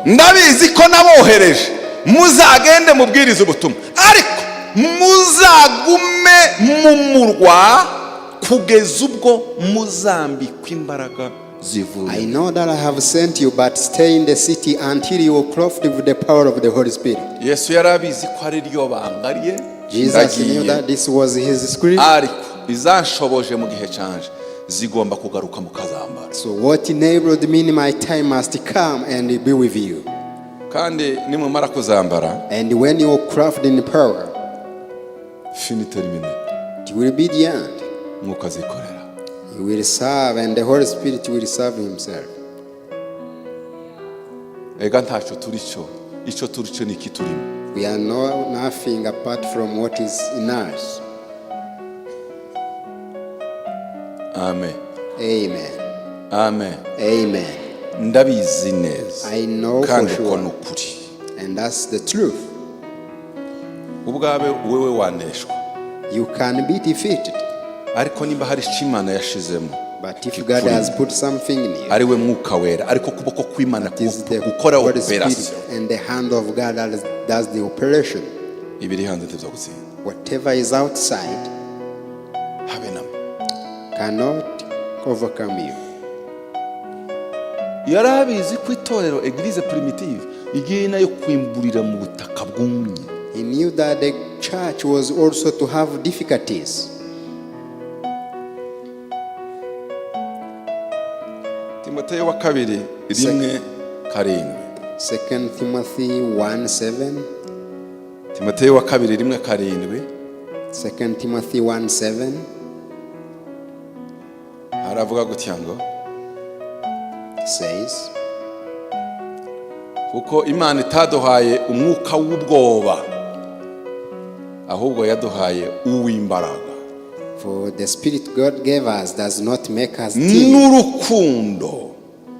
"Ndabizi ko nabohereje, muzagende mubwirize ubutumwa, ariko muzagume mu murwa kugeza ubwo muzambikwa imbaraga zivuye." I know that I have sent you, but stay in the city until you are clothed with the power of the Holy Spirit. Yesu yari abizi ko ari ryo banga rye. Jesus knew Ndagiye, that this was his secret. Ariko izanshoboje mu gihe canje zigomba kugaruka mukazambara. So what enabled me in my time must come and be with you. Kandi nimumara kuzambara, And when you are clothed in power, fini, terminé. It will be the end. Mwuka azikorera. He will serve, and the Holy Spirit will serve himself. Ega ntacyo turi cyo, icyo turi cyo ni iki turimo. We are nothing apart from what is in us. Amen. Amen. Amen. Amen. Ndabizi neza I know for kandi uko ni sure. ukuri. And that's the truth. Ubwawe wewe waneshwa, You can be defeated. Ariko nimba hari icyo Imana yashizemo, But if God has put something in you, ari we Mwuka Wera, ariko ukuboko kw'Imana it is the gukora Holy operation, Spirit and the hand of God that does the operation. Ibiri hanze ntibyo. Whatever is outside Habe namba. Cannot overcome you. Yari abizi ko itorero, église primitive, igiye nayo kwimburira mu butaka bwumye. He knew that the church was also to have difficulties. Timoteyo wa kabiri 1:7. 2 Timothy 1 7. Timoteyo wa kabiri 1:7. 2 Timothy 1 7. Haravuga gutya ngo: Says, Kuko Imana itaduhaye umwuka w'ubwoba, ahubwo yaduhaye uw'imbaraga For the Spirit God gave us does not make us timid, n'urukundo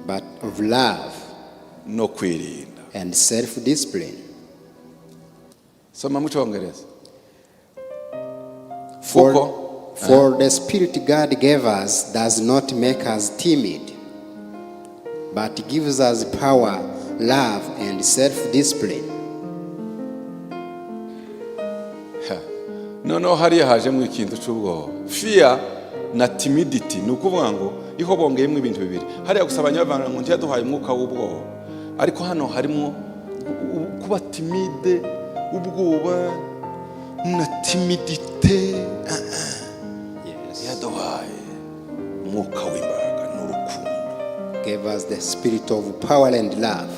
but of love no kwirinda. And self discipline. Soma mu Cyongereza. For, Kuko for the Spirit God gave us does not make us timid, but gives us power, love, and self discipline. Ha. Noneho hariya hajemo ikintu cy'ubwoba, fear na timidity. Ni ukuvuga ngo iho bongeyemo ibintu bibiri hariya gusa. Abanyabavanga ngo ntiyaduhaye umwuka w'ubwoba, ariko hano harimo kuba timide, ubwoba na timidité. Yes. Yaduhaye umwuka w'imbaraga n'urukundo. Gave us the spirit of power and love.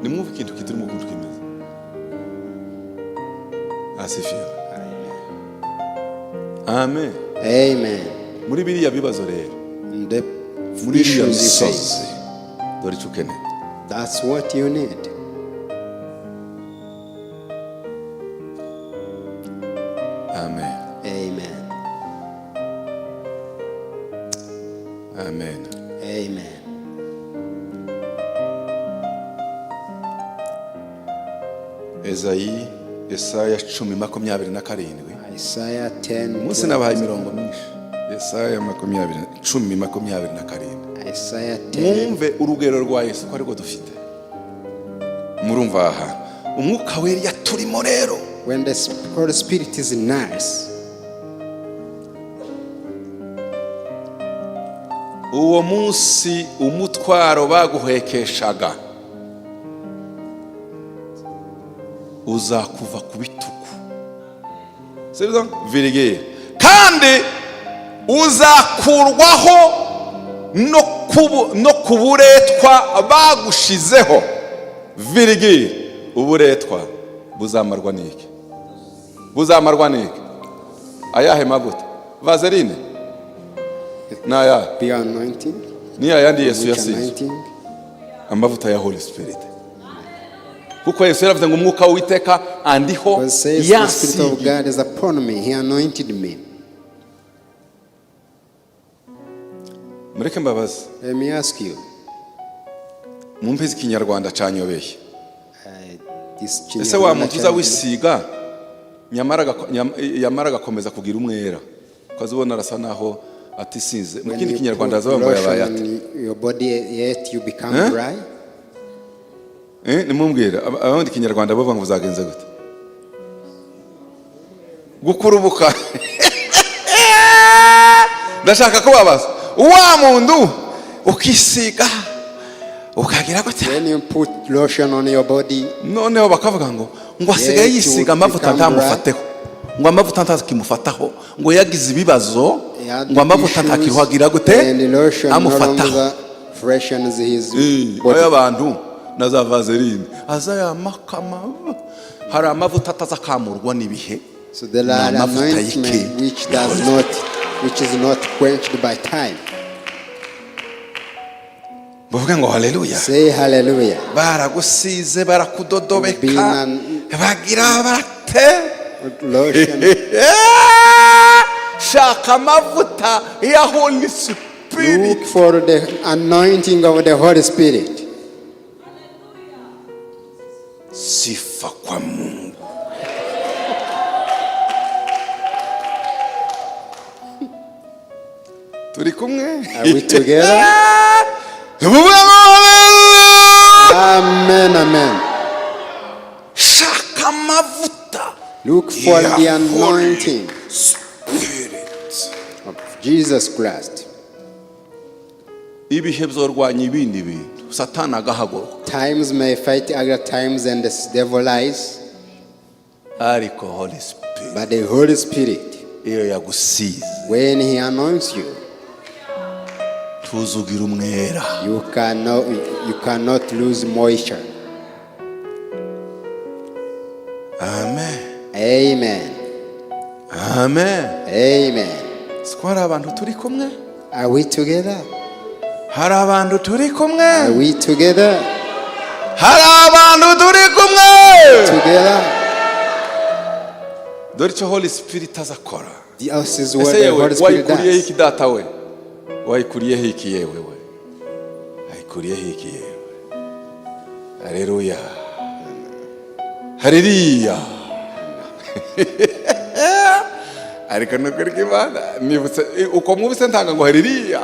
Nimwumve ikintu kiturimo ukuntu kimeze. Asifiwe, amen. Amen. Muri biriya bibazo rero, In the muri iriya issues you misozi, face, dore icyo ukeneye. That's what you need. Amen. Amen. Amen. Amen. Ezayi, Yesaya 10:27. Isaiah 10. Umunsi nabahaye imirongo myinshi. Yesaya 20, 10:27. Isaiah 10. Mwumve urugero rwa Yesu ko arirwo dufite. Murumva aha hantu Umwuka Wera yaturimo rero. When the Holy Spirit is in us, Uwo munsi umutwaro baguhekeshaga uzakuva ku bitugu, sibyo? Virigire kandi uzakurwaho no ku buretwa bagushizeho. Virigire, uburetwa buzamarwa n'iki? Buzamarwa n'iki? Ayahe mavuta? Vaseline ni ayahe? Be anointing. Ni ayandi Yesu Which yasize? anointing? Amavuta ya Holy Spirit, kuko Yesu yaravuze ngo umwuka w'Uwiteka andiho, God says the Spirit of yansigiye. God is upon me. He anointed me. Mureke mbabaze. Let me ask you. Mumpe Ikinyarwanda canyobeye. This Ese wa muntu uza Kinyarwanda wisiga nyamara yamara agakomeza kugira umwera, ukazibona arasa naho atisinze mu when kindi you Kinyarwanda put aza bambaye lotion abayate on your body, yet you become Huh? dry. Eh, nimubwire abandi Kinyarwanda bavuga ngo uzagenze gute gukurubuka. Ndashaka kubabaza, wa muntu ukisiga ukagira gutya, When you put lotion on your body, noneho bakavuga ngo asigaye Yet yisiga you amavuta become ntamufateho, ngo amavuta ntakimufataho, ngo yagize ibibazo, he had ngo amavuta issues, ntakiruhagira gute and the lotion no amufataho. Longer freshens his Eh, body. ayo abantu na za Vaseline aza yamakama. Hari amavuta atazakamurwa n'ibihe. So there Ni are amavuta anointment y'iki? which does not, which is not quenched by time. Bavuga ngo haleluya. Say hallelujah. Baragusize, barakudodobeka, Been bagira bate. Lotion. Shaka amavuta ya Holy Spirit. Look for the anointing of the Holy Spirit. Sifa kwa Mungu. Turi kumwe? Are we together? Tuvuge ngo haleluya. Amen, amen. Shaka amavuta Look for ya the Holy anointing Spirit. Of Jesus Christ. Ibihe byorwanya ibindi bintu, Satani agahaguruka, Times may fight other times and the devil lies, ariko Holy Spirit but the Holy Spirit, iyo yagusize, when He anoints you, tuzugira umwera. you cannot lose moisture. Amen. Amen. Amen. Amen. Siko hari abantu turi kumwe? Are we together? Hari abantu turi kumwe? Are we together? Hari abantu turi kumwe? Together, Dore icyo Holy Spirit aza akora. This is what Ese the yewe, Holy Spirit wayikuriyeho does. iki? Data we, wayikuriyeho iki? Yewe we, wayikuriyeho iki? Yewe, haleluya, haleluya! Ariko nukuri k'Imana, nibutse uko mwubise ntanga ngo haleluya,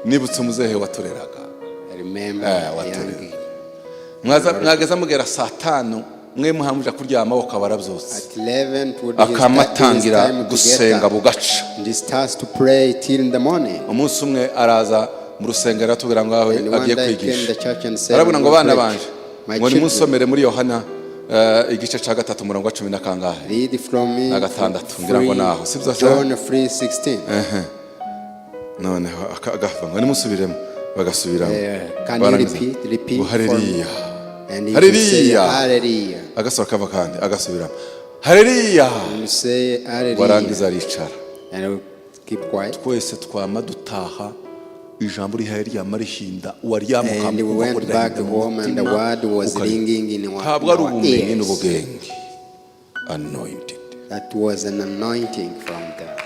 nibutse umuzehe watureraga. I remember Eh, a waturera. young Mwageza mugera saa 5, mwe muhamuja kuryama, ukaba arabyutse. At 11 would he start his Akamatangira time to get gusenga up. bugaca. And he starts to pray till in the morning. Umunsi umwe araza mu rusengero, aratubwira ngo aho And one agiye day came kwigisha. the church and said, Arabona ngo "I'm bana gonna banje, preach. My ngo children, nimusomere muri Yohana igice cya 3, umurongo wa cumi na kangahe? Read from me Na gatandatu, ngira ngo naho. Sibyo se? John 3:16. Noneho agahava ngo nimusubiremo, bagasubiramo. Can you Barangiza, repeat? Repeat ngo for me. haleluya. And he will say, Hallelujah. "Hallelujah." Agasohoka kava kandi agasubiramo haleluya. And you say, "Hallelujah." Warangiza aricara. And he will keep quiet. Twese twama dutaha, ijambo rihaye ryama rihinda uwaryamuka. And we went back home and the word was ringing in our, Ntabwo ari in our ubumenyi ears. n'ubugenge, anointed. That was an anointing from God.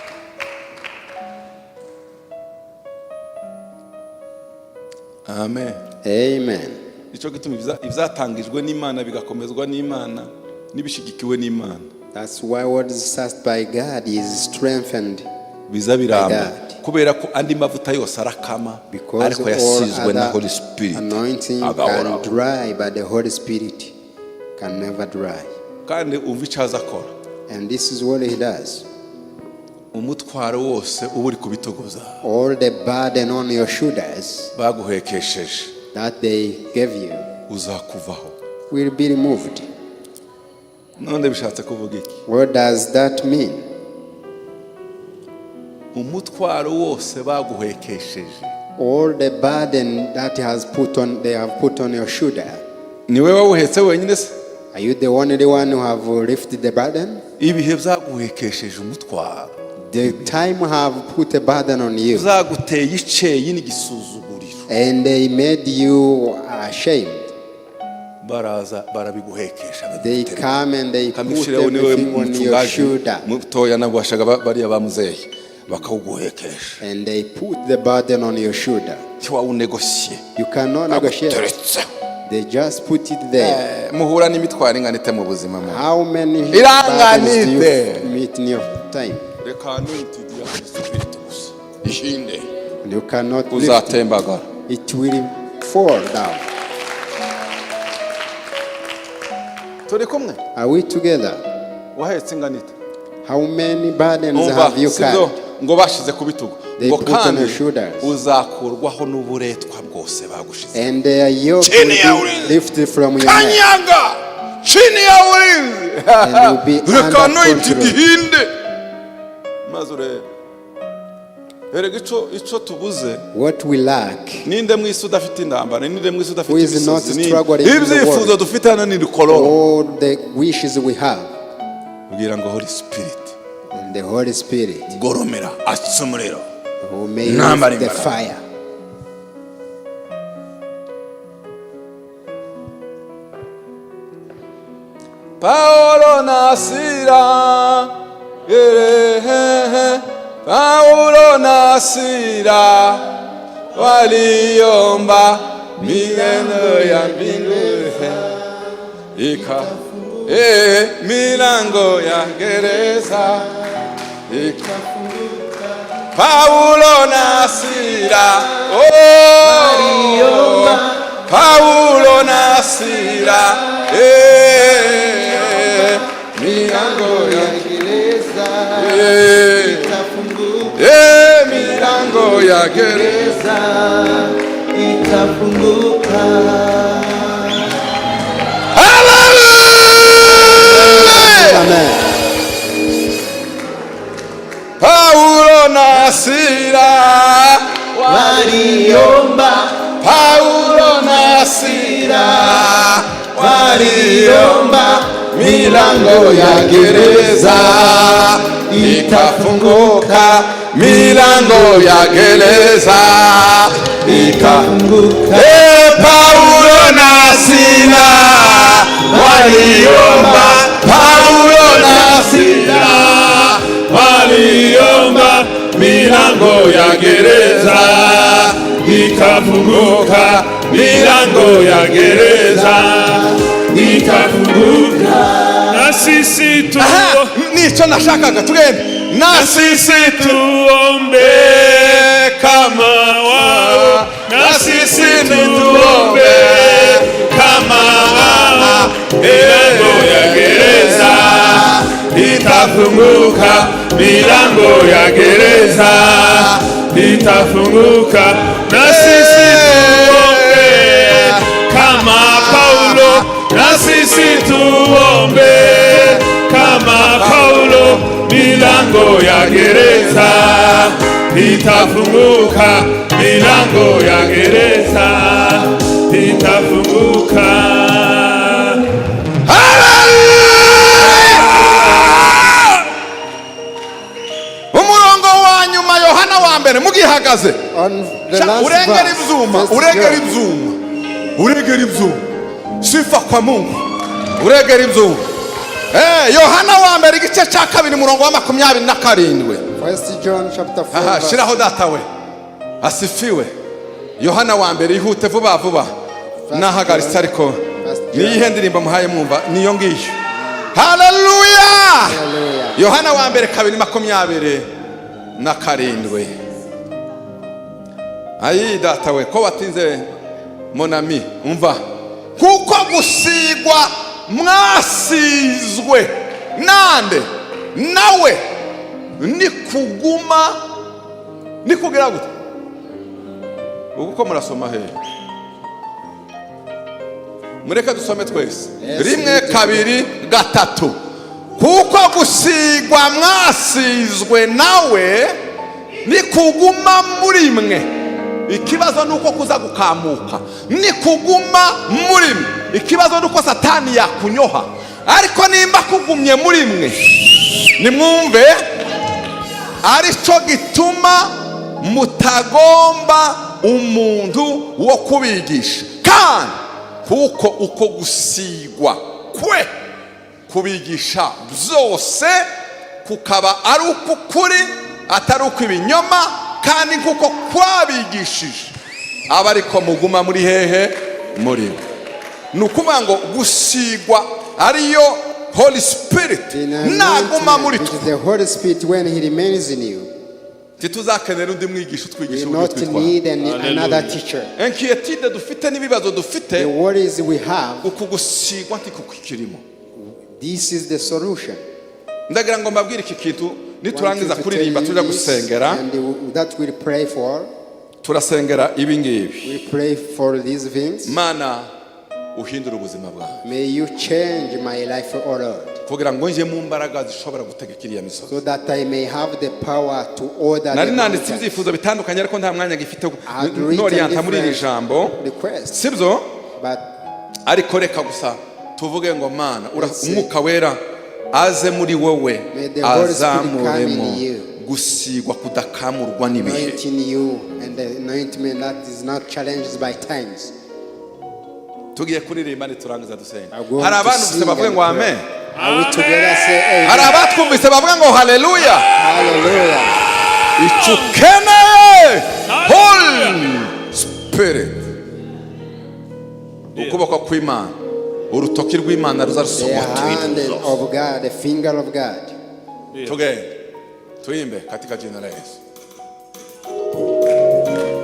Amen. Amen. Nicyo gituma ibyatangijwe n'Imana bigakomezwa n'Imana n'ibishyigikiwe n'Imana That's why what is sussed by God is strengthened biza biramba, God. kubera ko andi mavuta yose arakama, because ariko all yasizwe na other Holy Spirit anointing agahoraho. can dry, but the Holy Spirit can never dry. Kandi umva icyo aza akora. And this is what he does. Umutwaro wose uba uri ku bitugu byawe All the burden on your shoulders baguhekesheje that they gave you uzakuvaho. Will be removed. None bishatse kuvuga iki? What does that mean? Umutwaro wose baguhekesheje. All the burden that has put on they have put on your shoulder. Ni wowe wawuhetse wenyine se? Are you the only one who have lifted the burden? Ibihe byaguhekesheje umutwaro. The time have put a burden on you, Byaguteye iceyi n'igisuzuguriro. And they made you ashamed. Baraza barabiguhekesha. They come and they put Kamishireho niwe everything on your mucungaji shoulder, mutoya nabwashaga bariya bamuzehe bakawuguhekesha. And they put the burden on your shoulder. Ntiwawunegosiye. You cannot negotiate. Baguteretseho. They just put it there. Muhura n'imitwaro ingana ite mu buzima mu How many Irangana burdens do ite? you meet in your time? Reka anointed ya Holy Spirit gusa ihinde. And you cannot lift it. Uzatembagara. It will fall down. Turi kumwe? Are we together? Wahetse ingana ite? How many burdens Umva, have you sibyo? carried? Ngo bashize ku bitugu. They Ngo put on kandi your shoulders. Uzakurwaho n'uburetwa bwose bagushize. And their yoke Chini ya will be ulinzi. lifted from your neck. Kanyaga chini ya ulinzi. And you'll be Reka under anointed control. ihinde maze urebe. Erega ico tubuze, What we lack, ninde mu isi udafite intambara? Ninde mu isi udafite Who is not imisozi? Ninde? struggling in the Ibyifuzo world? dufite hano ni rukororo. All the wishes we have, Ubwira ngo Holy Spirit, and the Holy Spirit goromera, atsa umuriro. Who may Nambara lift the imbaraga. fire. Paulo na Sila, erehehe, Paulo na Sila waliomba, milango ya mbingu ika milango ya gereza ika. Paulo na Sila, oh, Paulo na Sila, milango ya milango ya gereza. Itafunguka. Hallelujah! Amen. Paulo na Sila, Waliomba. Paulo na Sila waliomba, milango ya gereza ikafunguka, milango ya gereza ikafunguka. Paulo na Sila waliomba, Paulo na Sila waliomba, milango ya gereza ikafunguka, milango ya gereza ikafunguka. Na sisi tu Aha, nicyo nashakaga, tugende na na sisi tuombe kama wao, na sisi tuombe kama wao, milango ya gereza itafunguka, milango ya gereza itafunguka. Na sisi tuombe kama Paulo, na sisi tuombe kama Paulo, milango ya gereza itafunguka, milango ya gereza itafunguka. Hallelujah! Umurongo wa nyuma, Yohana wa mbere, mugihagaze. On the Sha, last urengera verse, ibyuma, First uregera John, ibyuma, uregera ibyuma. Sifa kwa Mungu, uregera ibyuma. Yohana wa mbere igice cya 2, umurongo wa 27. First John chapter 4, Aha, verse shiraho data we, asifiwe. Yohana wa mbere, ihute vuba vuba, nahagaritse ariko. First John. Niyihe ndirimbo muhaye mwumva? Niyo ngiyo. Haleluya! Hallelujah. Yohana wa mbere 2:27. Ayi data we, ko watinze mon ami? Umva, kuko gusigwa mwasizwe nande nawe ni kuguma ni kugira gute? Ubu ko murasoma hehe? Mureke dusome twese. Yes. Rimwe, kabiri, gatatu. Kuko gusigwa mwasizwe nawe ni kuguma muri mwe. Ikibazo ni uko kuza gukamuka, ni kuguma muri mwe. Ikibazo ni uko Satani yakunyoha, ariko nimba kugumye muri mwe, nimwumve, aricyo gituma mutagomba umuntu wo kubigisha, kandi kuko uko gusigwa kwe kubigisha byose kukaba ari uk'ukuri, atari ukw'ibinyoma, kandi kuko kwabigishije aba ariko muguma muri hehe? Muri we. Ni ukuvuga ngo gusigwa, ariyo Holy Spirit, The naguma muri anointing, which twe, is the Holy Spirit, when He remains in you, ntituzakenera undi mwigisha we utwigisha uburyo not twitwara. need another teacher. Inquiétude dufite n'ibibazo dufite, The worries we have, uku gusigwa ntikukikirimo. this is the solution. Ndagira ngo mbabwire iki kintu, niturangiza Want you to kuririmba tell tujya you this, gusengera. and that we'll pray for. Turasengera ibi ngibi. We pray for these things. Mana, uhindure ubuzima bwawe, May you change my life, O Lord, kugira ngo njye mu mbaraga zishobora gutegeka iriya misozi. so that I may have the power to order Nari the nanditse mountains. ibyifuzo bitandukanye, ariko nta mwanya gifite I had written noriyanta muri iri different jambo, requests, sibyo? but Ariko reka gusa tuvuge ngo Mana, Let's say, Umwuka Wera aze muri wowe, may the Holy Spirit come in azamuremo you, gusigwa kudakamurwa n'ibihe. anointing you and the anointment that is not challenged by times. Tugiye kuririmba, niturangiza dusenga. Are going Hari to abanditse sing bavuge and ngo pray. amen. Are we together? Say Hari amen. abatwumvise bavuga ngo haleluya. Hallelujah. Icyo ukeneye, Holy Spirit, ukuboko kw'Imana, urutoki rw'Imana ruza The rusogota hand ibintu byose. of God, the finger of God. Tugende tuimbe katika jina la Yesu.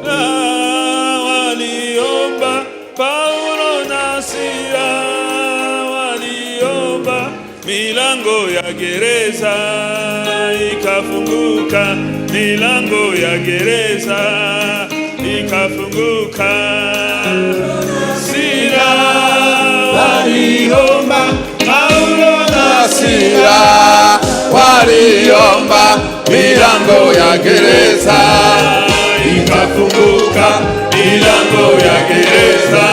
Na waliomba, Paulo na Sila waliomba, milango ya gereza ikafunguka, milango ya gereza ikafunguka. Sila waliomba, Paulo na Sila waliomba, milango ya gereza ikafunguka, milango ya gereza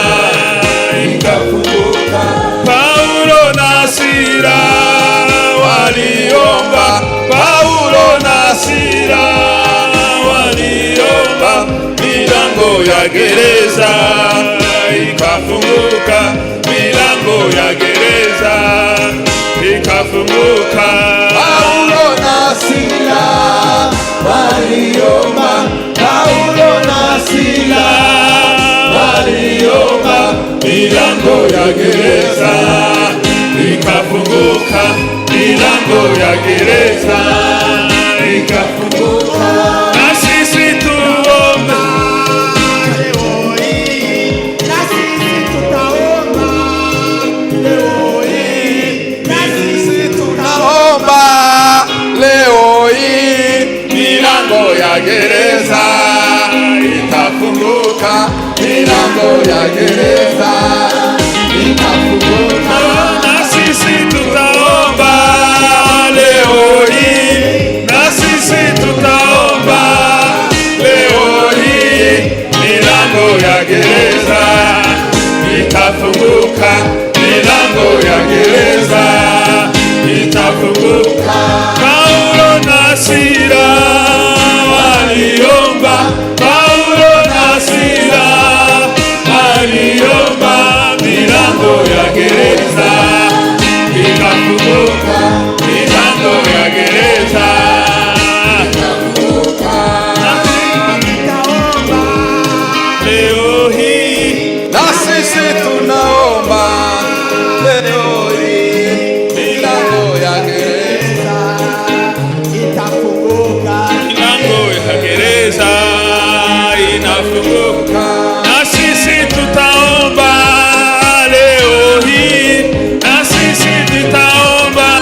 ikafunguka. Paulo na Sila waliomba, Paulo na Sila waliomba, milango ya gereza ikafunguka, milango ya gereza ikafunguka. Paulo na Sila waliomba, Paulo na Sila waliomba, milango ya gereza ikafunguka, milango ya gereza ikafunguka. Na sisi tuombe. Leo hii na sisi tutaomba. Leo hii na sisi Tunaomba leo hii, milango ya gereza itafunguka, milango ya gereza itafunguka. Na sisi tutaomba leo hii, na sisi tutaomba leo hii, milango ya gereza itafunguka, milango ya gereza itafunguka. Paulo na Sila waliomba, Paulo na Sila waliomba, milango ya gereza ikafunguka, milango ya gereza. Tutaomba. Leo hii. Na sisi tunaomba leo hii, milango ya gereza itafunguka. Milango ya gereza inafunguka. Na sisi tutaomba leo hii, na sisi tutaomba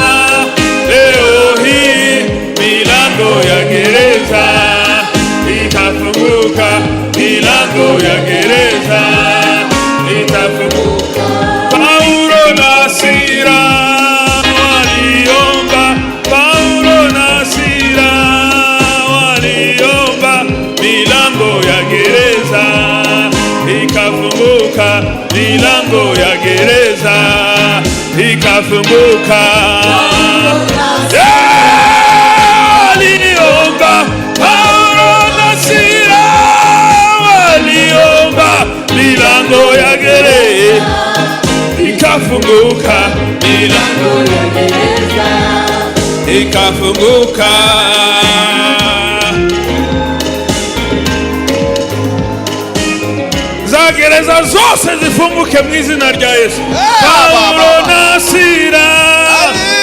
leo hii, milango ya gereza itafunguka, milango ya gereza itafunguka. Paulo na Sila waliomba, Paulo na Sila waliomba, milango ya gereza ikafunguka, milango ya gereza ikafunguka. Yeah! Waliomba, Paulo na Sila waliomba, milango ya gereza ikafunguka, milango ya gereza ikafunguka. Za gereza zose zifunguke mu izina rya Yesu. Paulo na Sila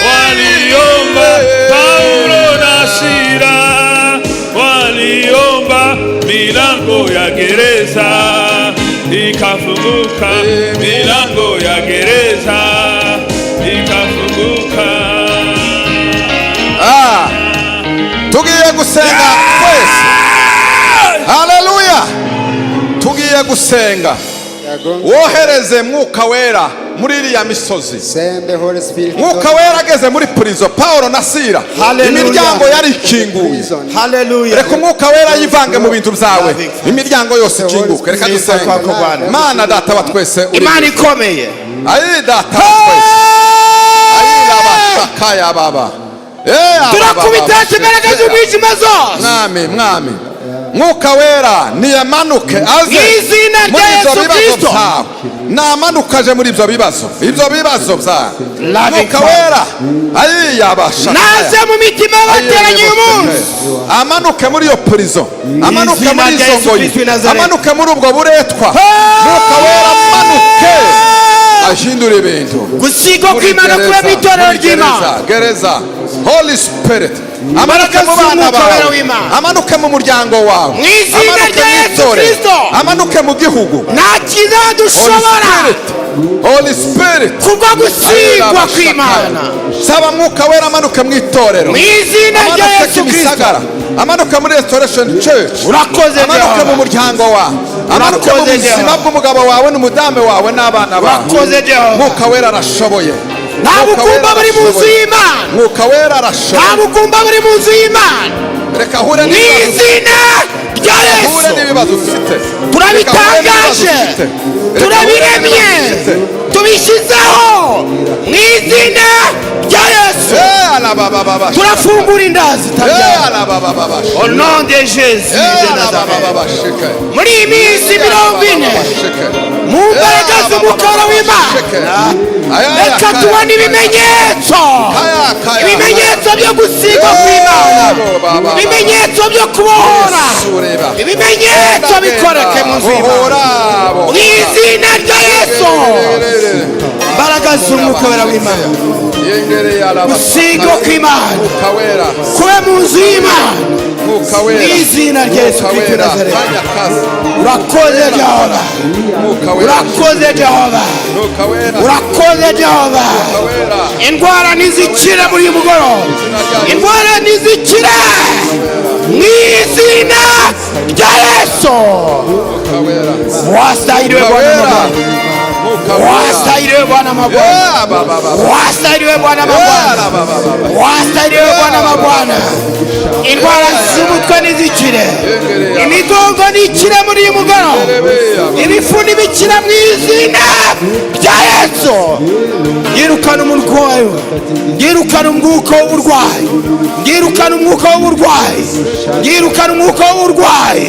waliomba, Paulo na Sila waliomba, milango ya gereza ikafunguka, milango ya gereza ikafunguka. Ah, tugiye gusenga twese. Haleluya, tugiye gusenga. We are going to Wohereze Mwuka Wera muri iriya misozi. Send the Holy Spirit to Mwuka Wera ageze muri prison, Paulo na Sila, Hallelujah. imiryango yari ikinguye. Prison. Haleluya. Reka Umwuka Wera yivange mu bintu byawe, imiryango yose ikinguke. Reka dusenge. Kwako Bwana. Mana Data wa twese uri Imana ikomeye. Ayi, Data wa twese, ayi rabashakaya baba. Eh, aba, Turakubita baba, imbaraga z'umwijima zose. Mwami, Mwami, Mwuka Wera niyamanuke aze Mu izina rya muri ibyo Yesu bibazo Kristo. byawe. Namanuka aje muri ibyo bibazo, ibyo bibazo byawe. Loving Mwuka Father. Wera, ayi yabashakaya. Naze mu mitima y'abateranye uyu munsi. Amanuke muri iyo prison, amanuke Izina muri rya izo Yesu ngoyi, Kristo w'i Nazareti. amanuke muri ubwo buretwa. Mwuka Wera amanuke ahindura ibintu. Gusigwa Muri kw'Imana kube mu gereza, itorero muri ry'Imana. gereza, gereza, Holy Spirit amanuke Imbaraga mu bana z'Umwuka Wera bawe, w'Imana. amanuke mu muryango wawe, Mu izina amanuke rya mu Yesu itorero, Kristo. amanuke mu gihugu. Nta kizadushobora. Holy Spirit, Holy Spirit. Kubwo gusigwa kw'Imana. Saba Mwuka Wera amanuke mu itorero, Mu izina rya amanuke Yesu Kristo. Kimisagara, amanuke muri Restoration Church, Urakoze amanuke mu Jehova. muryango wawe, amanuke mu Urakoze buzima Jehova. bw'umugabo wawe n'umudamu wawe n'abana bawe. Urakoze Jehova. Mwuka Wera arashoboye. Nta Mwuka Wera bugumba buri mu nzu arashoboye. y'Imana. Mwuka Wera Nta arashoboye. bugumba buri mu nzu y'Imana. Reka ahure Mu n'ibibazo, izina rya ahure Yesu. n'ibibazo ufite. Turabitangaje, Reka ahure n'ibibazo ufite. Reka ahure turabiremye, n'ibibazo ufite. tubishyizeho mu izina rya Yesu. Eh, alabababa. Turafungura inda Eh, zitabyara. alabababa. Au nom de Jésus Eh, de Nazareth. alabababa. Shike. Muri iyi minsi 40 Shike. Mu mbaraga z'umwuka w'Imana, reka tubone ibimenyetso, ibimenyetso byo gusigwa kw'Imana, ibimenyetso byo kubohora, ibimenyetso bikoreke mu nzu y'Imana mu izina rya Yesu. Imbaraga z'umwuka wera w'Imana, gusigwa kw'Imana kube mu nzu y'Imana mu izina rya Yesu Kristo Nazareti. Urakoze Jehova, urakoze Jehova, urakoze Jehova. Indwara ntizikire muri uyu mugoroba, indwara ntizikire mu izina rya Yesu. Wastahiliwe Bwana mabwana, wastahiliwe Bwana mabwana, wastahiliwe Bwana mabwana, wastahiliwe Bwana mabwana. Indwara z'umutwe ntizikire, imigongo ntikire muri uyu mugoroba, ibifu ntibikire mu izina rya Yesu. Yirukana umurwayi, yirukana umwuka w'uburwayi, yirukana umwuka w'uburwayi, yirukana umwuka w'uburwayi,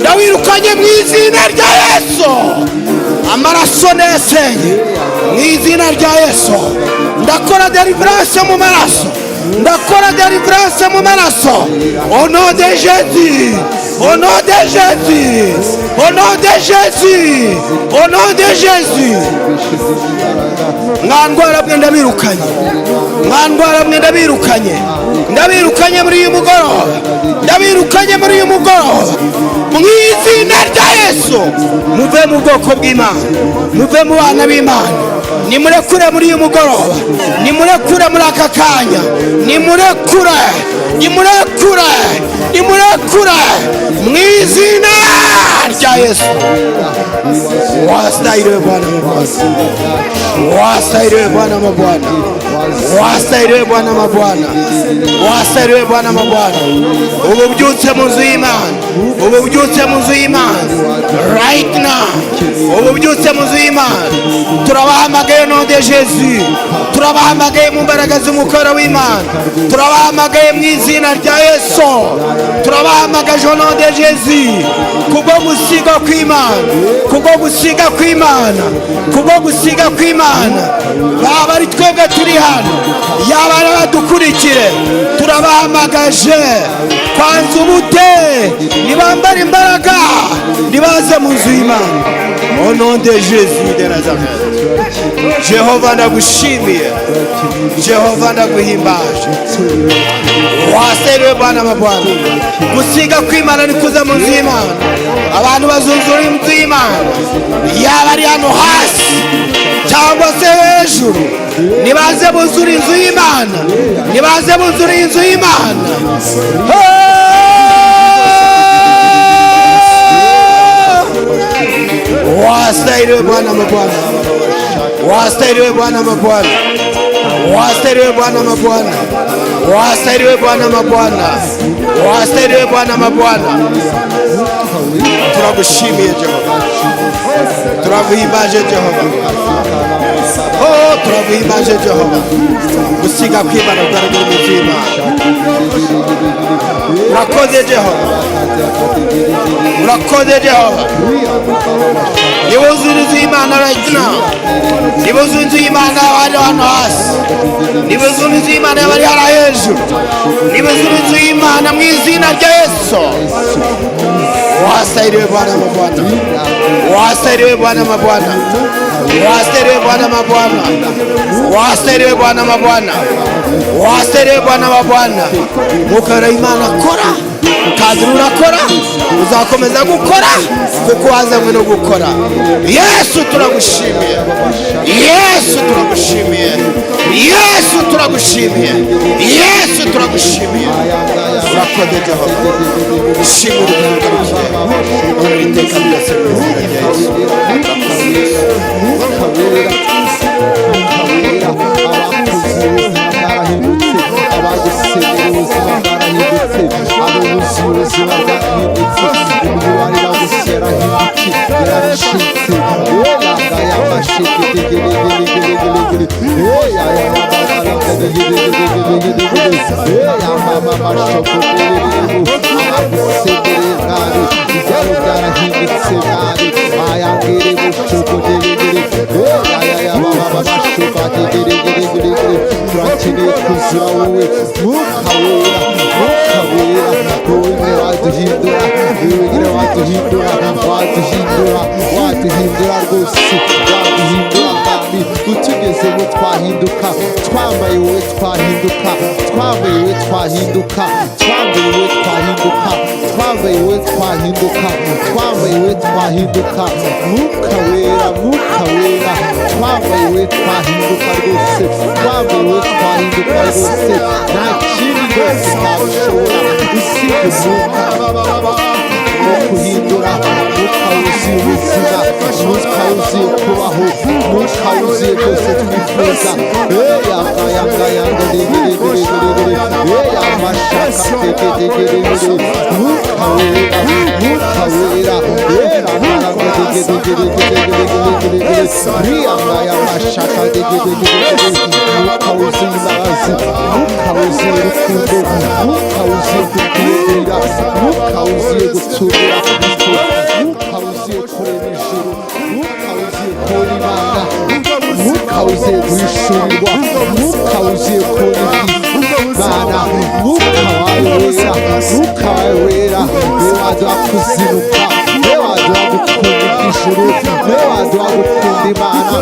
ndawirukanye mu izina rya Yesu. Amaraso nesenye mu izina rya Yesu. Ndakora deliverance mu maraso, ndakora deliverance mu maraso. Au nom de Jésus, au nom de Jésus, au nom de Jésus, au nom de Jésus. Mwa ndwara mwe ndabirukanye, mwa ndwara mwe ndabirukanye, ndabirukanye muri uyu mugoroba, ndabirukanye muri uyu mugoroba mu izina rya Yesu. Muve mu bwoko bw'Imana, muve mu bana b'Imana. Nimurekure muri uyu mugoroba, nimurekure muri aka kanya, nimurekure, nimurekure, nimurekure mu izina rya Yesu. Wastahiliwe Bwana mabwana, wastahiliwe Bwana mabwana, wastahiliwe Bwana mabwana, wastahiliwe Bwana mabwana. Ubu byutse mu nzu y'Imana, ubu byutse mu nzu y'Imana right now, ubu byutse mu nzu y'Imana. Turabahamagaye nom de Jésus, turabahamagaye mu mbaraga z'umukoro w'Imana, turabahamagaye mu izina rya Yesu, turabahamagaje au nom de Jésus, kubwo gusiga kw'Imana, kubwo gusiga kw'Imana, kubwo gusiga kw'Imana. Baba ari twebwe turi hano, yaba ari abadukurikire, turabahamagaje kwanza ubute, nibambara imbaraga, nibaze mu nzu y'Imana au nom de Jésus de Nazareth. Jehova, ndagushimiye. Jehova, ndaguhimbaje. Wastahiliwe Bwana mabwana. Gusiga kw'Imana ni kuza mu nzu y'Imana, abantu bazuzura inzu y'Imana, yaba ari hano hasi cyangwa se hejuru, nibaze buzura inzu y'Imana, nibaze buzura inzu y'Imana. Oh! Wastahiliwe Bwana mabwana, wastahiliwe Bwana mabwana, wastahiliwe Bwana mabwana, wastahiliwe Bwana mabwana, wastahiliwe Bwana mabwana. Turagushimiye Jehova, turaguhimbaje Jehova, oh, turaguhimbaje Jehova. Gusiga kw'Imana kugaragara mu nzu y'Imana. Urakoze Jehova, urakoze Jehova. Niba uzuye inzu y'Imana right now, niba uzuye inzu y'Imana abari hano hasi, niba uzuye inzu y'Imana abari hariya hejuru, niba uzuye inzu y'Imana mu izina rya Yesu. Wastahiliwe Bwana mabwana, wastahiliwe Bwana mabwana, wastahiliwe Bwana mabwana, wastahiliwe Bwana mabwana, wastahiliwe Bwana mabwana. Mwuka w'Imana akora kandi urakora, uzakomeza gukora kuko wazanywe no gukora. Yesu, turagushimiye. Yesu, turagushimiye. Yesu, turagushimiye. Yesu, turagushimiye. Urakoze Jehova, ishimwe rikugarukiye none iteka ryose mu izina rya Yesu. Abagusengera ubuzima bwarahindutse, abubuzi ubuzima bwarahindutse, umubiri wari bagusiye yarahindutse, yaracitse. Yanga yamashikigigigigigigigigigi yamamamashokogiriribu abagusengere mwari ibyaro byarahindutse mwari ayangire. kuzura wowe. Mwuka Wera, Mwuka Wera, wowe nyine waduhindura, wowe nyine waduhindura, waduhindura, waduhindura rwose, waduhindura Mwami. Utugezemo twahinduka, twambaye wowe twahinduka, twambaye wowe twahinduka, twambaye wowe twahinduka, twambaye wowe twahinduka, twambaye wowe twahinduka. Mwuka Wera, Mwuka Wera, twambaye wowe twahinduka rwose, twambaye wowe twahinduka rwose. Nta kindi rwose twabishobora usibye Umwuka wo kuhindura, Mwuka wuzuye ubuzima, Mwuka wuzuye kubaho, Mwuka wuzuye byose twifuza. Yanga yanga yanga degere, amashaka dege. Mwuka Wera, Mwuka Wera, era maranga dege, riyanga y'amashaka dege. Mwuka wuzuye imbabazi, Mwuka wuzuye urukundo, Mwuka wuzuye kukwiyegurira, Mwuka wuzuye gutsura Kristo, Mwuka wuzuye kurema ijuru, Mwuka wuzuye kubona Imana, Mwuka wuzuye guhishurirwa, Mwuka wuzuye kubona Imana, Mwuka wawe Wera, Mwuka wawe Wera, niwe waduha kuzinuka, niwe waduha gukunda iby'ijuru, niwe waduha gukunda Imana,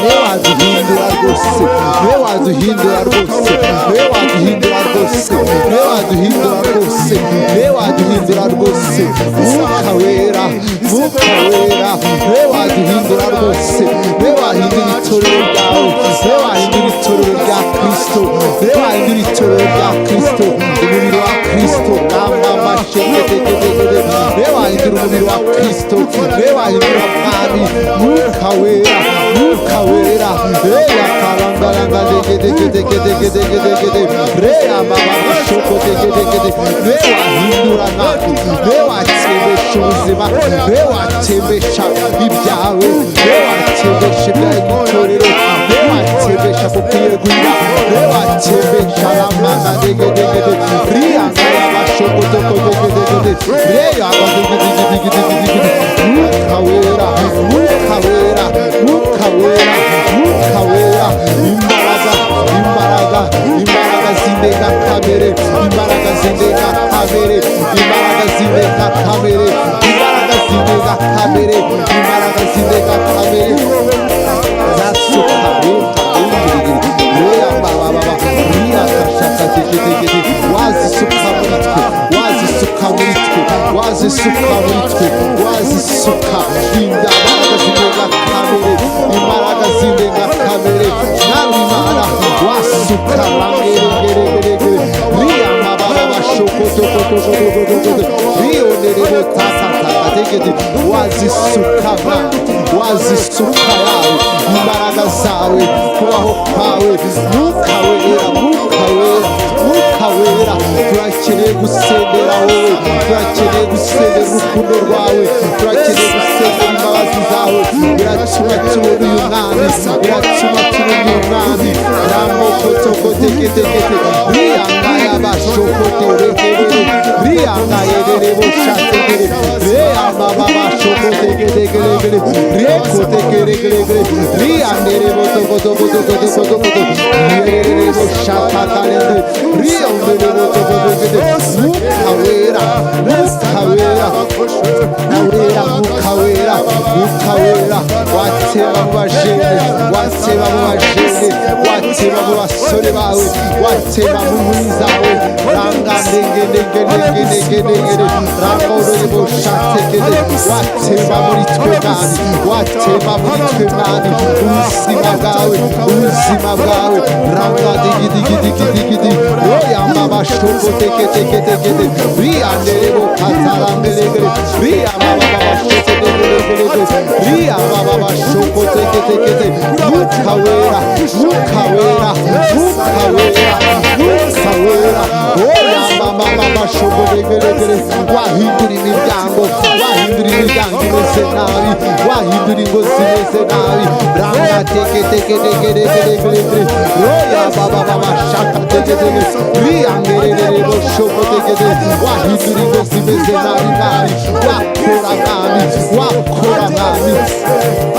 niwe waduhindura rwose, niwe waduhindura rwose, niwe waduhindura rwose, niwe waduhindura rwose, niwe waduhindura rwose. Mwuka Wera, Mwuka Wera, niwe waduhindura rwose, niwe wahindura itorero ryawe, niwe wahindura itorero rya Kristo, niwe wahindura itorero rya Kristo, umubiri wa Kristo, namamashegedegedegede, niwe wahindura umubiri wa Kristo, niwe wahindura Mwami. Mwuka Wera, Mwuka Wera, eya karangaranga degedegedegedegedegede, reya mama mashoko degedegede, niwe wahindura Mwami, niwe watsembesha ubuzima, niwe watsembesha ibyawe, niwe watsembesha ibyawe itorero, niwe watsembesha kukwiyegurira, niwe watsembesha ramana degedegede, riya ngaya mashoko degedegede, reya degedegedegedegede. Mwuka Wera, Mwuka Wera, Mwuka Wera, Mwuka Wera, imbaraga, imbaraga, imbaraga z'indengakamere, imbaraga z'indengakamere, imbaraga z'indengakamere, imbaraga z'indengakamere, imbaraga z'indengakamere zasuka reya baba riya kashaka degedegede, wazisuka muri twe, wazisuka muri twe, wazisuka muri twe, wazisuka imbaraga z'indengakamere, imbaraga z'indengakamere, nawe Imana wasuka rangeregeregeregere, riya mababa bashoko toko toko toko toko, riyonerebo taka taka degede, wazisuka Mwami, wazisuka yawe, imbaraga zawe, kubaho kwawe. Mwuka Wera, Mwuka Wera, Mwuka Wera, turakeneye gusendera wowe, turakeneye gusendera urukundo rwawe, turakeneye gusendera imbabazi zawe. Biratuma tubona uyu Mwami, biratuma tubona uyu Mwami. Ramoko teketekete, riyangaya bashoko terekere, riyangaye boshategere, reya mama bashoko teketekerekere, reko tekerekerekere, riyandere botoko toko toko toko toko, riyerere boshatakalende, riyondere botoko tekete. Mwuka Wera, Mwuka Wera, Wera, Mwuka Wera, Mwuka Wera, watema mu bajene, watema mu bajene, watema mu basore bawe, watema mu nkumi zawe, ranga ndenge ndenge ndenge ndenge ndenge, ranga urore boshatekete, watema muri twe Mwami, watema muri twe Mwami, ubuzima bwawe, ubuzima bwawe, ranga digi digi digi digi digi, oya mama shoko teke teke teke teke, riyandere bokatarangelegere, riya mama mama shoko tegelegele, riya mama mama shoko teke teke teke. Mwuka Wera, Mwuka Wera, Mwuka Wera, Mwuka Wera, oya mama mama Shoboregeregere, wahindura imiryango, wahindura imiryango imeze nabi, wahindura ingo zimeze nabi. Ranga teke teke teke teke teke teke, roya baba baba shaka teke teke, riangerere bo shobo teke teke, wahindura ingo zimeze nabi nabi, wakora nabi, wakora nabi,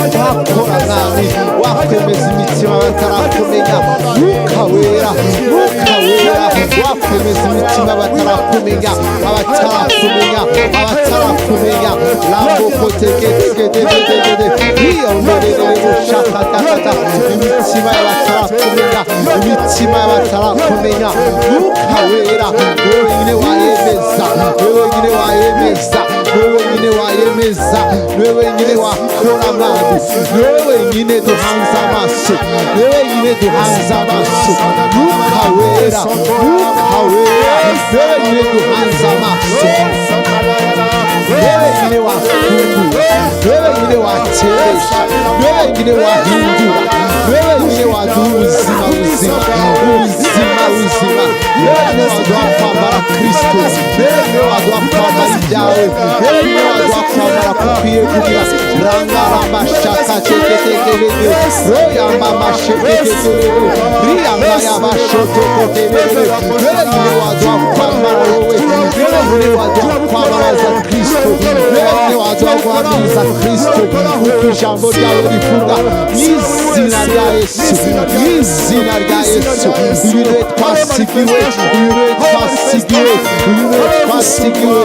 wakora nabi, wakwemeza imitima batarakumenya. Mwuka Wera, Mwuka Wera, wakwemeza imitima batarakumenya, abatarakumenya, abatarakumenya. Lamboko teke teke teke teke teke, riyongerere bo shaka takata, imitima y'abatarakumenya, imitima y'abatarakumenya. Mwuka Wera, wowe wenyine wayemeza, wowe wenyine wayemeza, wowe wenyine wayemeza, wowe wenyine wakora mwami, wowe wenyine duhanze amaso, wowe wenyine duhanze amaso. Mwuka Wera, Mwuka Wera, wowe wenyine duhanze amaso, wowe wenyine wafungura, wowe wenyine wateresha, wowe wenyine wahindura, wowe wenyine waduha ubuzima buzima, ubuzima buzima, wowe wenyine waduha kwambara Kristo, wowe wenyine waduha kwambara ibyawe, wowe wenyine waduha kwambara kukwiyegurira. Rangaramashaka teke teke teke, royamamasheke teke, riyangayamashotokotelele, wowe wenyine waduha kwambara wowe, wowe wenyine waduha kwamamaza Kristo, wowe wenyine waduha guhamiriza Kristo, uko ijambo ryawe rivuga. Mw'izina rya Yesu, mw'izina rya Yesu, uyu niwe twasigiwe, uyu niwe twasigiwe, uyu niwe twasigiwe.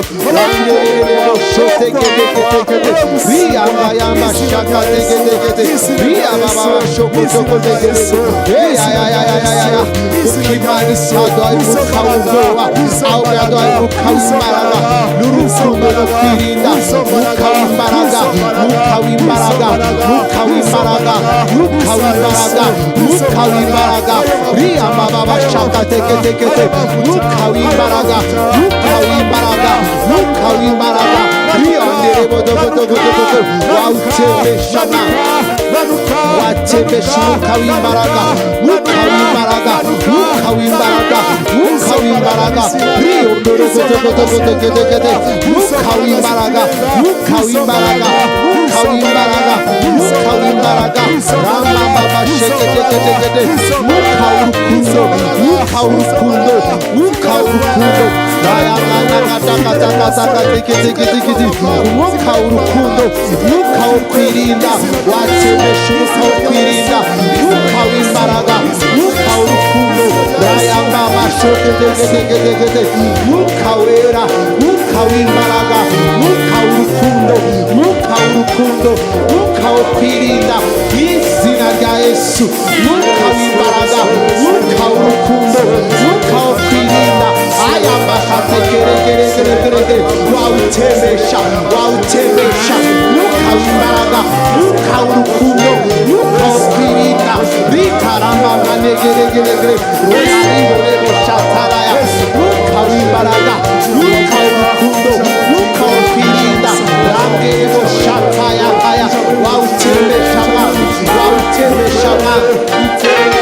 Shoteketeketekete, riyangayamashaka teketekete, riyabababashokotokotekete, eyayayayayaya. Kuko Imana itaduhaye umwuka w'ubwoba, ahubwo yaduhaye umwuka w'imbaraga n'urukundo no kwirinda. Mwuka w'imbaraga, mwuka w'imbaraga, mwuka w'imbaraga, mwuka w'imbaraga, mwuka w'imbaraga, riyamababashaka teketekete, mwuka w'imbaraga, mwuka w'imbaraga, mwuka w'imbaraga, riyonderebodogodogodogodo, wawutembesha, watembesha umwuka w'imbaraga, mwuka w'imbaraga, mwuka w'imbaraga, mwuka w'imbaraga, riyondorogodogodogodogodogodo, mwuka w'imbaraga, mwuka w'imbaraga, mwuka w'imbaraga, mwuka w'imbaraga, ramababasheketeketekete, mwuka w'urukundo, mwuka w'urukundo, mwuka w'urukundo, rayanganagatakatakatakateketeketekete, umwuka w'urukundo, umwuka wo kwirinda, watembesha umwuka wo kwirinda, mwuka w'imbaraga, mwuka w'urukundo, rayambamashoketeketeketekete, mwuka Wera, mwuka w'imbaraga, mwuka w'urukundo, mwuka w'urukundo, mwuka wo kwirinda, mw'izina rya Yesu, mwuka w'imbaraga, mwuka w'urukundo, mwuka wo kwirinda, aya makatekerekerekerekerekere, wawutembesha, wawutembesha, mwuka w'imbaraga, mwuka w'urukundo, mwuka wo kwirinda, rikarambamanegeregeregere, royariborebo shataraya, mwuka w'imbaraga, mwuka w'urukundo, mwuka wo kwirinda, rambwebo shatayakaya, wawutembesha mwami, wawutembesha mwami,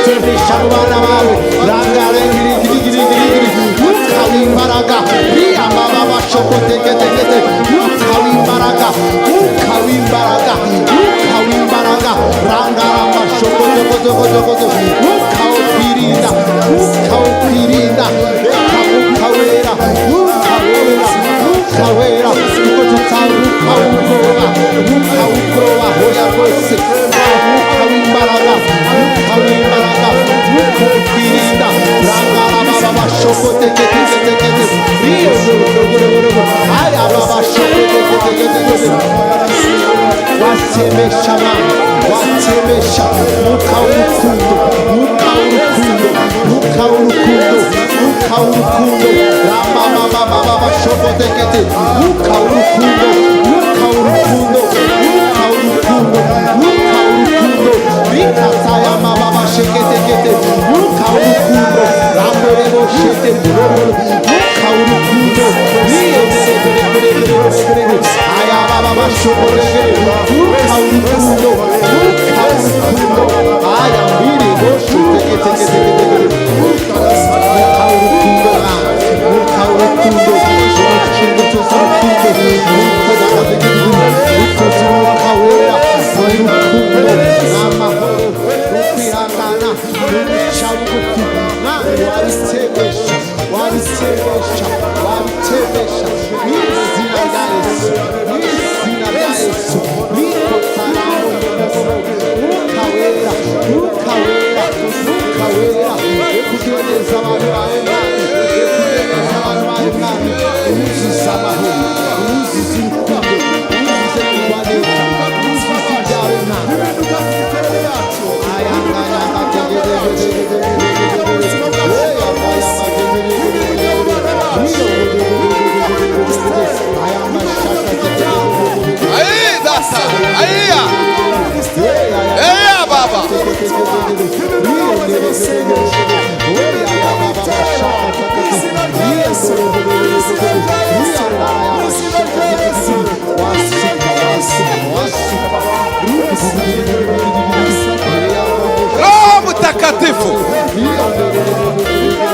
tembesha mu bana bawe, rangarengirigirigirigiri, mwuka w'imbaraga, riyamababashokoteketekete, mwuka w'imbaraga, mwuka w'imbaraga, mwuka w'imbaraga, rangaramashokotokotokotoko, mwuka wo kwirinda, mwuka wo kwirinda, reka Mwuka Wera, Mwuka Wera, Mwuka Wera, kuko tutari mwuka w'ubwoba, mwuka w'ubwoba, hoya rwose, mwuka w'imbaraga, mwuka w'imbaraga, mwuka wo kwirinda, rangarababashokoteketeketekete, riyogorogorogoro, ayababashokoteketeketekete, watemesha mama, watemesha mwuka w'urukundo, mwuka w'urukundo, mwuka w'urukundo, mwuka w'urukundo, ramamamamabashokotekete, mwuka w'urukundo, mwuka w'urukundo, mwuka w'urukundo, mwuka w'urukundo, rikatayamababasheketekete, mwuka w'urukundo, ramboreboshete, mwuka w'urukundo, riyogeregeregeregeregere, ayabababashokoregere, mwuka w'urukundo, mwuka w'urukundo, aya mbiri bosheteketeketekete, mwuka w'urukundo, mwuka w'urukundo. Guca bugufi Mwami, wabitebesha, wabitebesha, wabitebesha mu izina rya Yesu, mu izina rya Yesu. Mwuka Wera, Mwuka Wera, Mwuka Wera, reka neza abantu bawe Mwami, reka neza abantu bawe Mwami, uzuza amahoro, uzuza urukundo, uzuze kugwa neza, uzuze ibyawe Mwami. Ayi data, ayiya, eya baba. Roho Mtakatifu,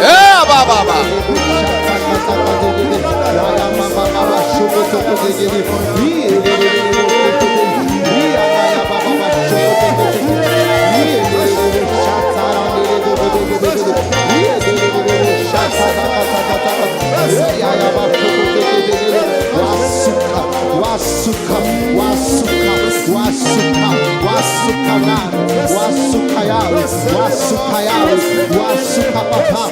eya baba baba. Wasuka, wasuka, wasuka, wasuka, wasuka Mwami, wasuka yawe, wasuka yawe, wasuka papa.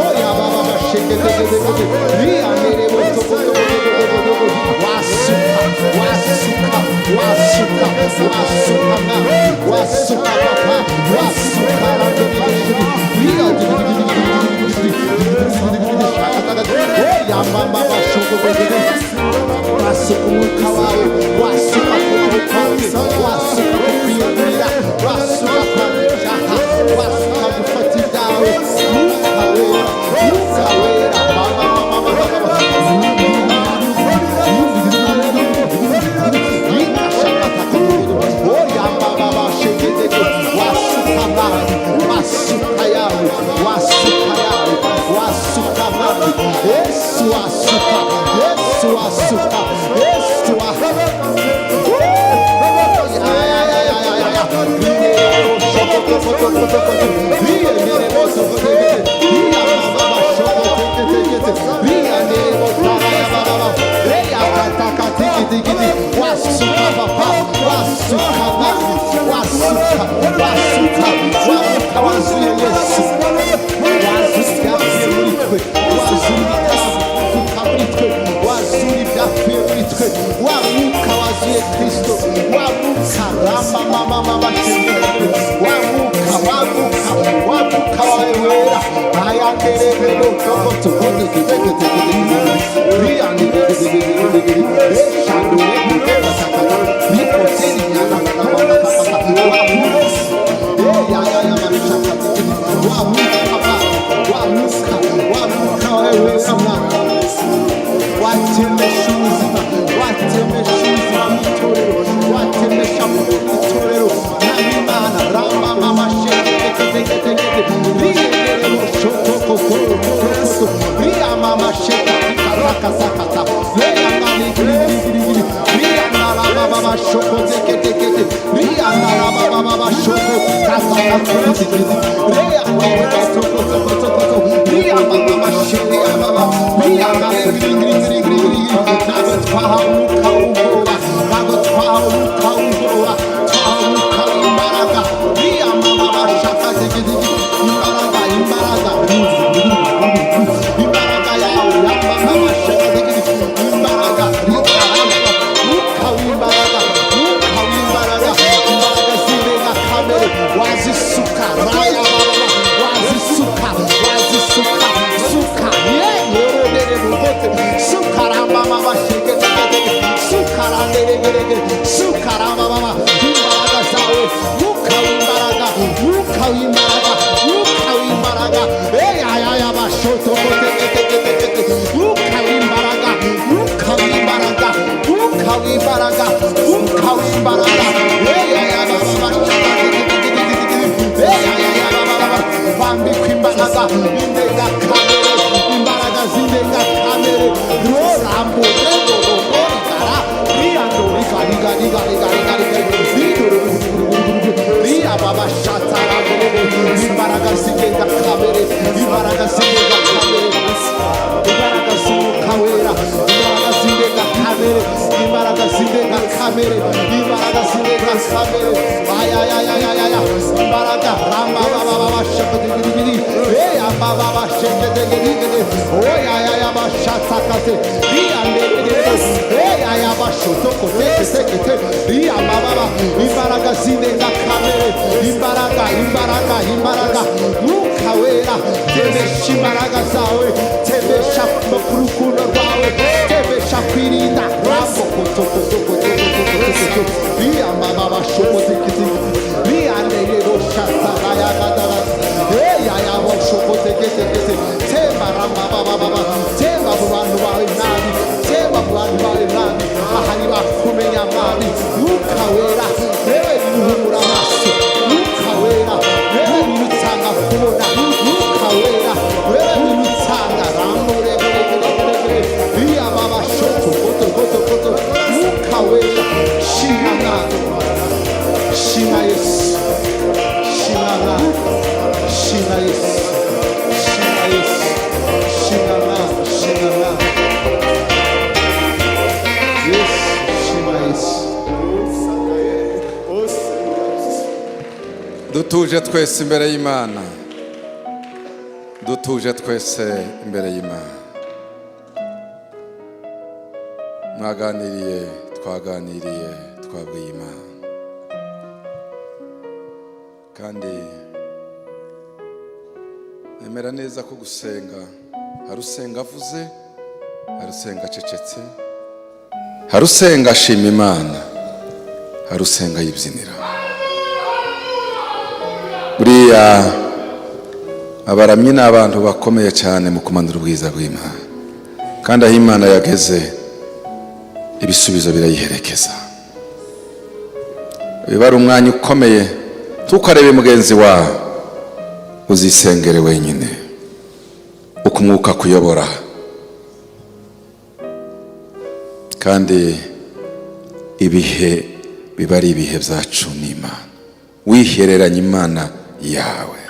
Oya baba basheke teke teke, rianere boto boto boto boto boto. Wasuka, wasuka, wasuka, wasuka Mwami, wasuka papa, wasuka wasuka umwuka wawe, wasuka kubaho kwawe, wasuka kukwiyegurira, wasuka kwanga icyaha, wasuka gufata ibyawe. Mwuka Wera, Mwuka Wera, mama, mama, mama, mama. Wasuka Mwami, wasuka yawe, wasuka yawe, wasuka Mwami. Yesu wasuka, Yesu wasuka, Yesu wasuka. Wasuka papa, wasuka Mwami, wasuka, wasuka, wasuka, wasuye Yesu. Wasuka muri twe, wasuka muri twe, wazura ibyapfuye muri twe, wa mwuka wazuye Kristo, wa mwuka ramamamamabashinzwe, wa mwuka, wa mwuka, wa mwuka wawe wera, ayanderebero watemesha ubuzima, watemesha ubuzima mu itorero, watemesha mu itorero n'abimana ramamamasheketeketekete riyenderemo shotokokorokoto riyamamasheketikazakazakata reyangaligirigirigiri riyandarabababashokoteketekete riyandarabababashokokazakatikiri reyanderekotokotokotokoto riyamamamashereyababa riyangaligirigirigirigiri. Ntabwo twahawe umwuka w'ubwoba, ntabwo twahawe umwuka w'ubwoba, twahawe umwuka w'imbaraga. Riyamamamashakategedege imbaraga, imbaraga, imbaraga yawe yamamamashakategedege imbaraga, mwuka w'imbaraga, mwuka w'imbaraga, imbaraga z'indengakamere wazisuka raya baba, wazisuka, wazisuka. Oyayayabashatakate, riyandererebo, eyayabashotokoteketekete, riyamababa, imbaraga z'indengakamere, imbaraga, imbaraga, imbaraga, Mwuka Wera, tembesha imbaraga zawe, tembesha ku rukundo rwawe, tembesha kwirinda, rambo kotokotokotokotokotokoto, riyamababa shokotekete, riyanderero shatarayagadara, eyayabashokoteketekete, temba rambabababa, temba mu bantu bawe Mwami, temba mu bantu bawe Mwami, ahari bakumenya Mwami, Mwuka Wera, wewe niruhumura amaso, Mwuka Wera, wewe nirutanga kubona, Mwuka Wera, wewe nirutanga ramburegeregeregere, riyababa shoto koto koto koto, Mwuka Wera, shima Mwami, shima Yesu, shima Mwami, shima Yesu, shima Yesu, shima Mwami, shima Mwami, Yesu, shima Yesu. Dutuje twese imbere y'Imana, dutuje twese imbere y'Imana. Mwaganiriye, twaganiriye, twabwiye Imana, kandi nemera neza ko gusenga hari usenga avuze, hari usenga acecetse, hari usenga ashima Imana, hari usenga yibyinira. Buriya abaramyi ni abantu bakomeye cyane mu kumanura ubwiza bw'Imana, kandi aho Imana yageze ibisubizo birayiherekeza. Biba ari umwanya ukomeye, ntukarebe mugenzi wawe, uzisengere wenyine uko umwuka kuyobora. Kandi ibihe biba ari ibihe byacu n'Imana, wihereranye Imana yawe.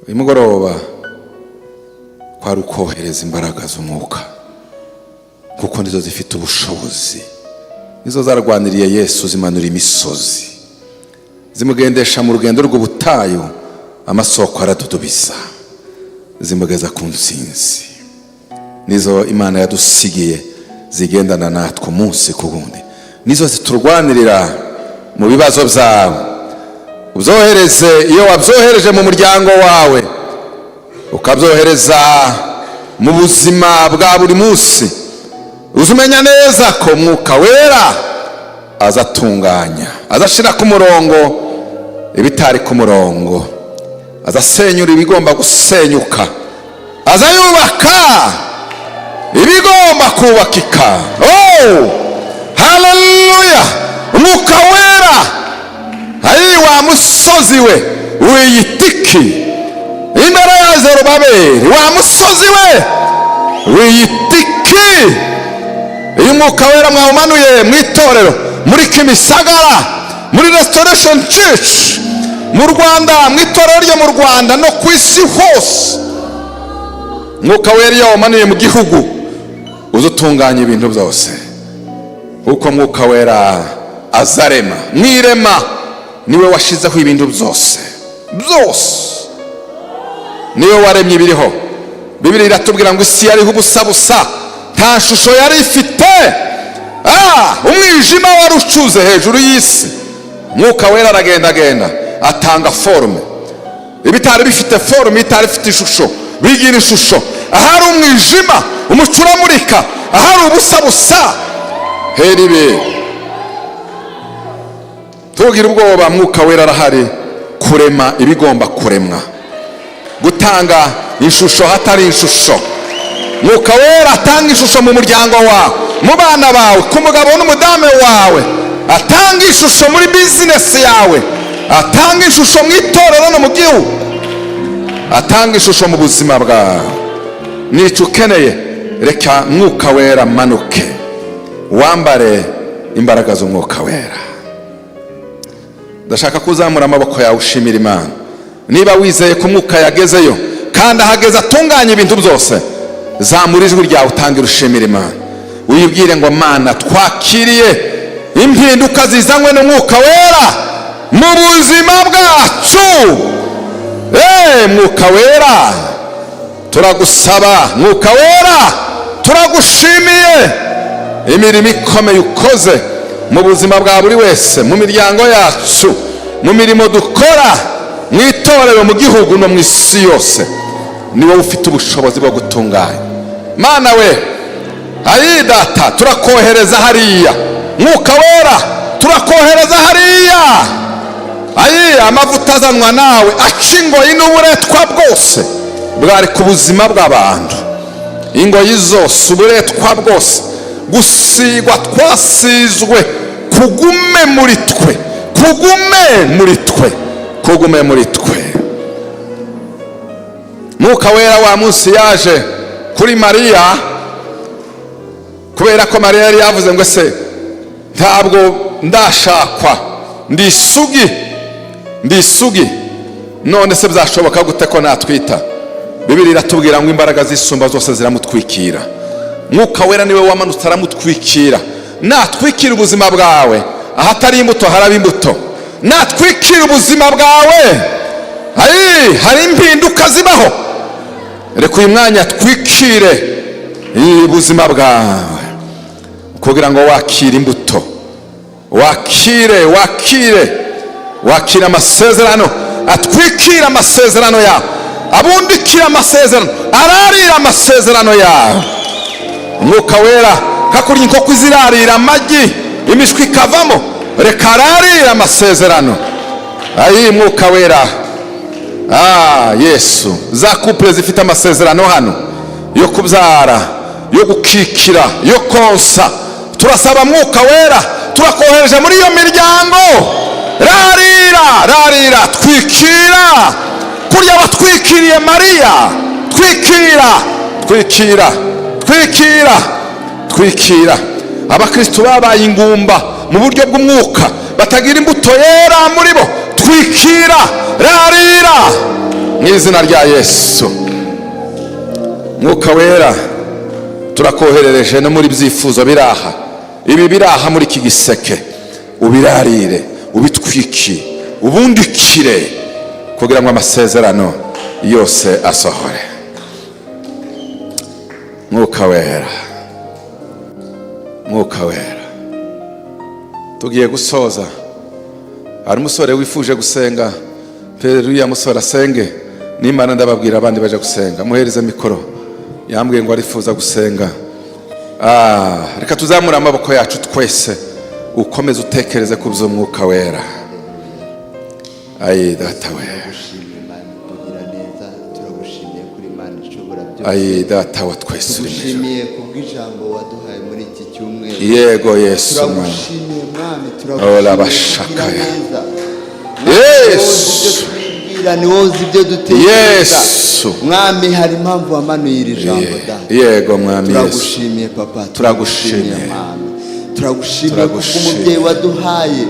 Uyu mugoroba kwari ukohereza imbaraga z'umwuka, kuko nizo zifite ubushobozi, nizo zarwaniriye Yesu, zimanura imisozi, zimugendesha mu rugendo rw'ubutayu, amasoko aradudubiza, zimugeza ku ntsinzi. Nizo Imana yadusigiye, zigendana natwe umunsi ku wundi, nizo ziturwanirira mu bibazo byawe. Ubyohereze, iyo wabyohereje mu muryango wawe, ukabyohereza mu buzima bwa buri munsi, uzumenya neza ko Mwuka Wera azatunganya, azashira ku murongo ibitari ku murongo, azasenyura ibigomba gusenyuka, azayubaka ibigomba kubakika. Oh, haleluya! Umwuka Wera ari wa musozi we wiyitiki imbere ya Zerubabeli, wa musozi we wiyitiki. Iyo Umwuka Wera mwawumanuye mu itorero, muri Kimisagara, muri Restoration Church mu Rwanda, mu itorero ryo mu Rwanda no ku isi hose, Mwuka Wera iyo wawumanuye mu gihugu, uzutunganya ibintu byose, kuko Mwuka Wera azarema mwirema, niwe washizeho ibintu byose byose, niwe waremye ibiriho. Bibiliya iratubwira ngo isi yariho ubusa busa, nta shusho yari ifite, umwijima wari ucuze hejuru y'isi. Mwuka Wera aragendagenda atanga forme, ibitari bifite forme, ibitari bifite ishusho bigira ishusho. Ahari umwijima umuco uramurika, ahari ubusa busa hera ibi. Tugira ubwoba, Mwuka Wera arahari kurema ibigomba kuremwa, gutanga ishusho hatari ishusho. Mwuka Wera atanga ishusho mu muryango wawe, mu bana bawe, ku mugabo n'umudamu wawe, atanga ishusho muri bizinesi yawe, atanga ishusho mu itorero no mu gihugu, atanga ishusho mu buzima bwawe. Nicyo ukeneye, reka Mwuka Wera amanuke, wambare imbaraga z'Umwuka Wera. Ndashaka kuzamura amaboko yawe ushimira Imana niba wizeye ko Umwuka yagezeyo, kandi ahageze atunganya ibintu byose. Zamura ijwi ryawe utangire ushimira Imana, wibwire ngo Mana, twakiriye impinduka zizanywe n'Umwuka Wera mu buzima bwacu. Mwuka Wera, turagusaba. Mwuka Wera, turagushimiye imirimo ikomeye ukoze mu buzima bwa buri wese, mu miryango yacu, mu mirimo dukora, mu itorero, mu gihugu no mu isi yose. Ni wowe ufite ubushobozi bwo gutunganya. Mana we, ayi Data, turakohereza hariya. Mwuka Wera, turakohereza hariya. Ayi, amavuta azanwa nawe aca ingoyi n'uburetwa bwose bwari ku buzima bw'abantu, ingoyi zose, uburetwa bwose. Gusigwa twasizwe kugume muri twe, kugume muri twe, kugume muri twe. Mwuka Wera wa munsi yaje kuri Mariya, kubera ko Mariya yari yavuze ngo: "Ese ntabwo ndashakwa, ndi isugi, ndi isugi, none se byashoboka gute ko natwita?" Bibiri iratubwira ngo imbaraga z'isumba zose ziramutwikira. Mwuka Wera niwe wamanutse aramutwikira. Natwikira ubuzima bwawe, ahatari imbuto haraba imbuto. Natwikira ubuzima bwawe, ayi, hari impinduka zibaho. Reka uyu mwanya twikire ubuzima bwawe kugira ngo wakire imbuto, wakire, wakire, wakire amasezerano. Atwikire amasezerano yawe, abundikire amasezerano, ararira amasezerano yawe. Umwuka Wera, kakurya inkoko izirarira amagi, imishwi ikavamo, reka ararire amasezerano. Ayi, Mwuka Wera, ah Yesu, za couple zifite amasezerano hano yo kubyara, yo gukikira, yo konsa, turasaba Mwuka Wera, turakohereje muri iyo miryango. Rarira, rarira, twikira kurya watwikiriye Mariya. Twikira, twikira, twikira, twikira abakristo babaye ingumba mu buryo bw'umwuka, batagira imbuto yera muri bo. Twikira, rarira mu izina rya Yesu. Mwuka Wera, turakoherereje no muri byifuzo biraha, ibi biraha muri iki giseke, ubirarire, ubitwiki, ubundikire kugira ngo amasezerano yose asohore. Mwuka Wera, Mwuka Wera, tugiye gusoza. Hari umusore wifuje gusenga. Pere uriya musore asenge, nimana ndababwira abandi baje gusenga. Muhereze mikoro, yambwiye ngo arifuza gusenga. Reka tuzamure amaboko yacu twese. Ukomeze utekereze ku by'Umwuka Wera. Ayi Data we. Turagushimiye, Imana itugira neza. Turagushimiye kuri Imana ishobora byose. Ayi Data wa twese uri mu ijuru. Tugushimiye kubw'ijambo waduhaye muri iki cyumweru. Yego Yesu Mwami. Turagushimiye, Mwami. Ola Turagushimiye bashakaya. kugira neza. Yesu. Twibwira, ni wowe uzi ibyo dutekereza. Yesu. Mwami, hari impamvu wamanuye iri jambo, Data. Yego Mwami Yesu. Turagushimiye, Papa. Turagushimiye. Mwami, turagushimiye Turagushimiye. kubw'umubyeyi waduhaye,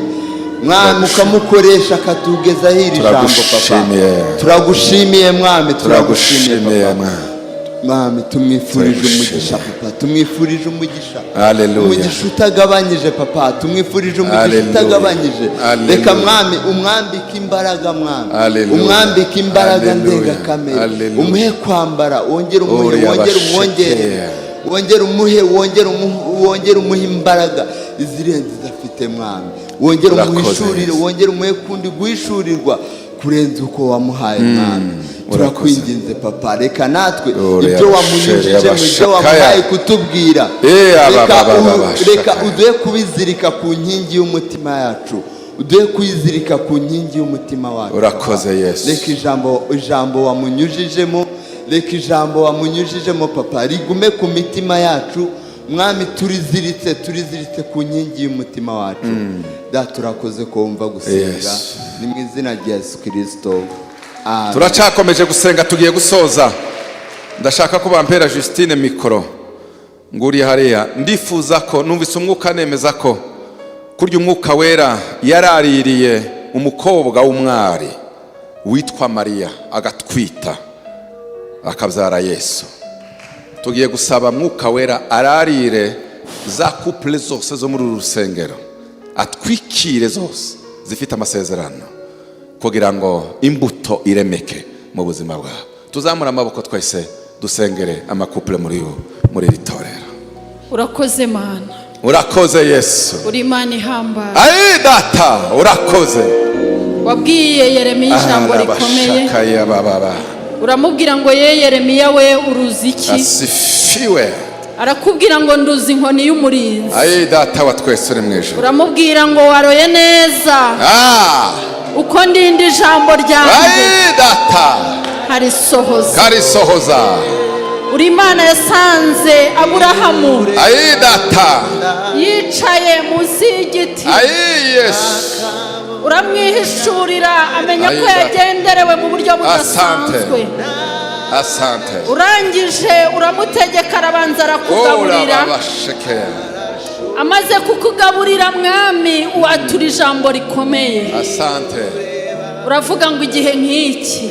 Mwami, ukamukoresha akatugezaho iri jambo, Papa. Turagushimiye. Turagushimiye, Mwami, turagushimiye. Turagushimiye. Papa. Mwami. Mwami, tumwifurije Turagushimiye. umugisha, Papa. Tumwifurije umugisha, Hallelujah. umugisha utagabanyije, Papa. Tumwifurije umugisha Hallelujah. utagabanyije. Hallelujah. Reka, Mwami, umwambike imbaraga, Mwami. Hallelujah. Umwambike imbaraga Hallelujah. ndengakamere. Hallelujah. Umuhe kwambara, wongere umuhe, Uriya wongere basheke. umwongere, wongere umuhe, wongere umuhe, wongere umuhe imbaraga izirenze izo afite, Mwami. Wongere Urakoze, umuhishurire, Yesu. wongere umuhe kundi guhishurirwa kurenza uko wamuhaye, Mwami. Urakoze. Turakwinginze, Papa, reka natwe Uriya ibyo basheri, wamunyujije mu byo abashakaya. wamuhaye kutubwira, Aba, reka aba, aba, aba, reka shakaya. uduhe kubizirika ku nkingi y'umutima yacu, uduhe kuyizirika ku nkingi y'umutima wacu. Urakoze, Papa. Yesu. Reka ijambo wamunyujijemo, reka ijambo wamunyujijemo, Papa, rigume ku mitima yacu, Mwami. Turiziritse, turiziritse ku nkingi y'umutima wacu. Da, turakoze ko wumva gusenga. Yesu. Ni mu izina rya Yesu Kirisito, amen. Turacyakomeje gusenga, tugiye gusoza. Ndashaka ko bampera Justine mikoro nguriye hariya. Ndifuza ko numvise umwuka nemeza ko kurya Umwuka Wera yaraririye umukobwa w'umwari witwa Mariya, agatwita, akabyara Yesu, tugiye gusaba Mwuka Wera ararire za couple zose zo muri uru rusengero, atwikire zose zifite amasezerano. Kugira ngo imbuto iremeke mu buzima bwawe. Tuzamure amaboko twese, dusengere ama couple muri iri torero. Urakoze, Mana. Urakoze, Yesu. Uri Imana ihambaye. Ayi Data, urakoze. Wabwiye Yeremiya ijambo rikomeye. Arabashakaya bababa. Uramubwira ngo: "Ye Yeremiya we, uruzi iki?" Asifiwe. Arakubwira ngo: "Nduzi inkoni y'umurinzi." Ayi Data wa twese uri mu ijuru. Uramubwira ngo: "Waroye neza uko ndinda ijambo ryanjye Ayi Data harisohoza." Karisohoza. Uri Imana yasanze Aburahamu Ayi Data yicaye munsi y'igiti. Ayi Yesu. Uramwihishurira, amenya ko Ayi Data. yagenderewe mu buryo Asante. budasanzwe. Asante. Urangije uramutegeka, arabanza arakugaburira. Urababasheke. Amaze kukugaburira, Mwami, watura ijambo rikomeye. Asante. Uravuga ngo: "Igihe nk'iki,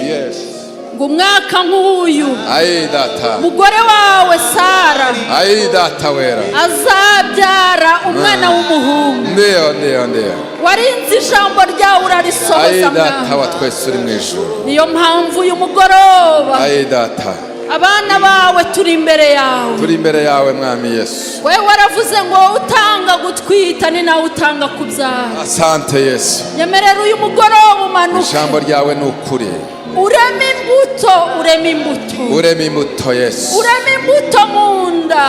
ngo umwaka nk'uyu, Ayi Data umugore wawe Sara Ayi Data wera azabyara umwana w'umuhungu." Ndiyo, ndiyo, ndiyo. Warinze ijambo ryawe, Ayi urarisohoza, Data Mwami. wa twese uri mu ijuru. Niyo mpamvu uyu mugoroba Ayi Data abana bawe turi imbere yawe. Turi imbere yawe, Mwami Yesu. Wowe waravuze ngo: "Wowe utanga gutwita ni nawe utanga kubyara." Asante, Yesu. Nyemerera uyu mugoroba umanuke, Ijambo ryawe ni ukuri. ureme imbuto, ureme imbuto, Urema imbuto, Yesu. ureme imbuto mu nda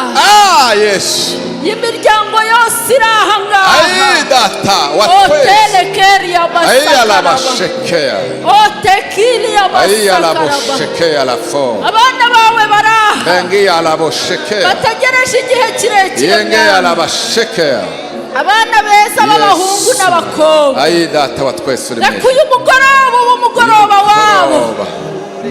Yesu y'imiryango yose iri aha ngaha. Ayi Data wa twese. Otelekeriya Ayi basakaraba. Alabashekeya. Otekiriya Ayi basakaraba. alaboshekeya la fo. Abana bawe bari aha Bengi alaboshekeya. bategereje igihe kirekire, Yenge Mwami. alabashekeya. Abana beza b'abahungu Yesu. n'abakobwa, Ayi Data wa twese uri mu reka ijuru. uyu mugoroba uba umugoroba wabo Mugoroba.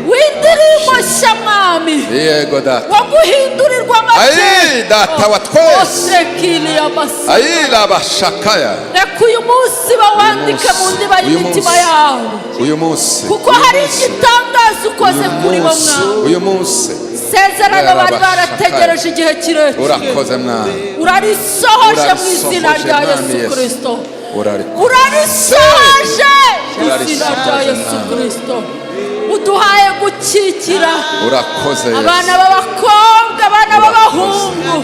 w'indirimbo nshya, Mwami, Yego Data. wo guhindurirwa. Ayi Data wa twese. Otekiriya basa. Ayi labashakaya. Reka uyu munsi bawandike mu ndiba Uyu y'imitima munsi. yabo, Uyu munsi. kuko Uyu hari munsi. igitangaza ukoze Uyu kuri bo, munsi. Mwami. Uyu munsi. Isezerano bari Yarabashakaye. barategereje igihe kirekire, Urakoze, Mwami. urarisohoje mu izina Urarisohoje, rya Mwami Yesu Yesu. Kirisito. Urarisohoje. Urarisohoje mu izina rya Urarisohoje, Yesu Mwami. Kirisito. Uduhaye gukikira Urakoze, abana Yesu. b'abakobwa, abana b'abahungu.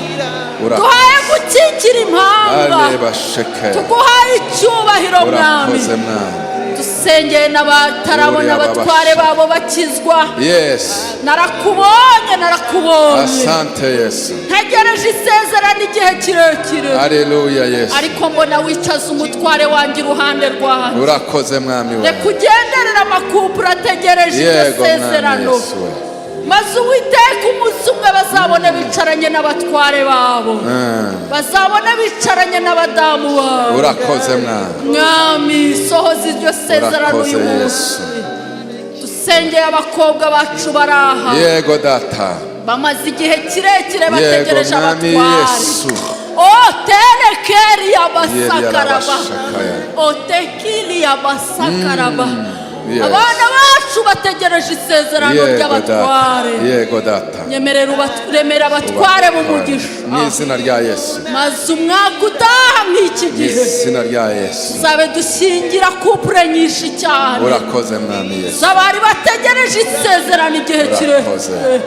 Urakoze. Duhaye gukikira impanga. Alebasheke. Tuguhaye icyubahiro, Mwami. Urakoze, Mwami. Dusengeye n'abatarabona Uriya abatware babasha. babo bakizwa. Narakubonye, narakubonye. Asante, Yesu. Ntegereje isezerano igihe kirekire, Haleluya, Yesu. ariko mbona wicaza umutware wanjye iruhande rwanjye. Urakoze, Mwami we. Reka ugenderere ama couple ategereje iryo Yego, Mwami sezerano, Yesu we. maze Uwiteka, umunsi umwe bazabone bicaranye n'abatware babo, bazabone bicaranye n'abadamu babo. Urakoze, Mwami. Mwami, sohoza iryo sezerano Urakoze, uyu munsi. Yesu. Dusengeye abakobwa bacu bari aha, Yego Data. bamaze igihe kirekire Yego, bategereje Mwami abatware. Yesu. Oterekeriya basakaraba. Yeri. Otekiriya basakaraba. Yes. Abana bacu bategereje isezerano Yego Data. ry'abatware. Yego Data. Nyemerera uremera abatware mu mugisha, Mu izina rya Yesu. maze umwaka utaha nk'iki Mu gihe izina rya Yesu. tuzabe dushyingira couple nyinshi cyane Urakoze, Mwami Yesu. z'abari bategereje isezerano igihe Urakoze. kirekire.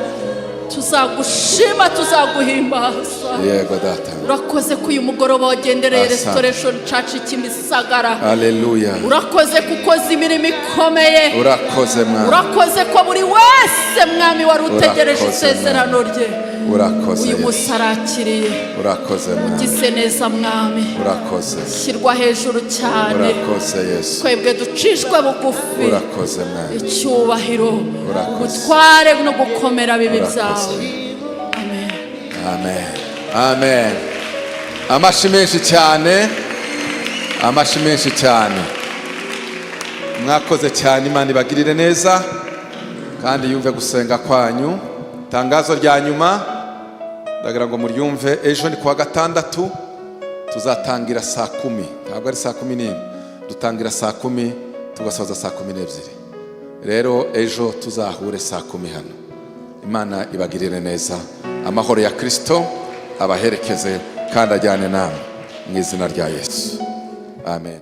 Tuzagushima, tuzaguhimbaza. Yego Data. Urakoze ko uyu mugoroba wagendereye Asante. Restoration Church Kimisagara. Haleluya. Urakoze kuko ukoze imirimo ikomeye. Urakoze, Mwami. Urakoze ko buri wese, Mwami, wari utegereje Urakoze, isezerano rye, Urakoze, uyu Yesu. munsi arakiriye. Urakoze, Mwami. Ugize neza, Mwami. Urakoze. Shyirwa hejuru cyane. Urakoze, Yesu. Twebwe ducishwe bugufi. Urakoze, Mwami. Icyubahiro, Urakoze. ubutware no gukomera bibi Urakoze. byawe. Amen. Amen, amen. Amashi menshi cyane, amashi menshi cyane. Mwakoze cyane. Imana ibagirire neza kandi yumve gusenga kwanyu. Itangazo rya nyuma ndagira ngo muryumve: ejo ni kuwa gatandatu, tuzatangira saa 10, ntabwo ari saa 11. Dutangira saa 10, tugasoza saa 12. Rero ejo tuzahure saa 10 hano. Imana ibagirire neza. Amahoro ya Kirisito abaherekeze kandi ajyane namwe mu izina rya Yesu. Amen.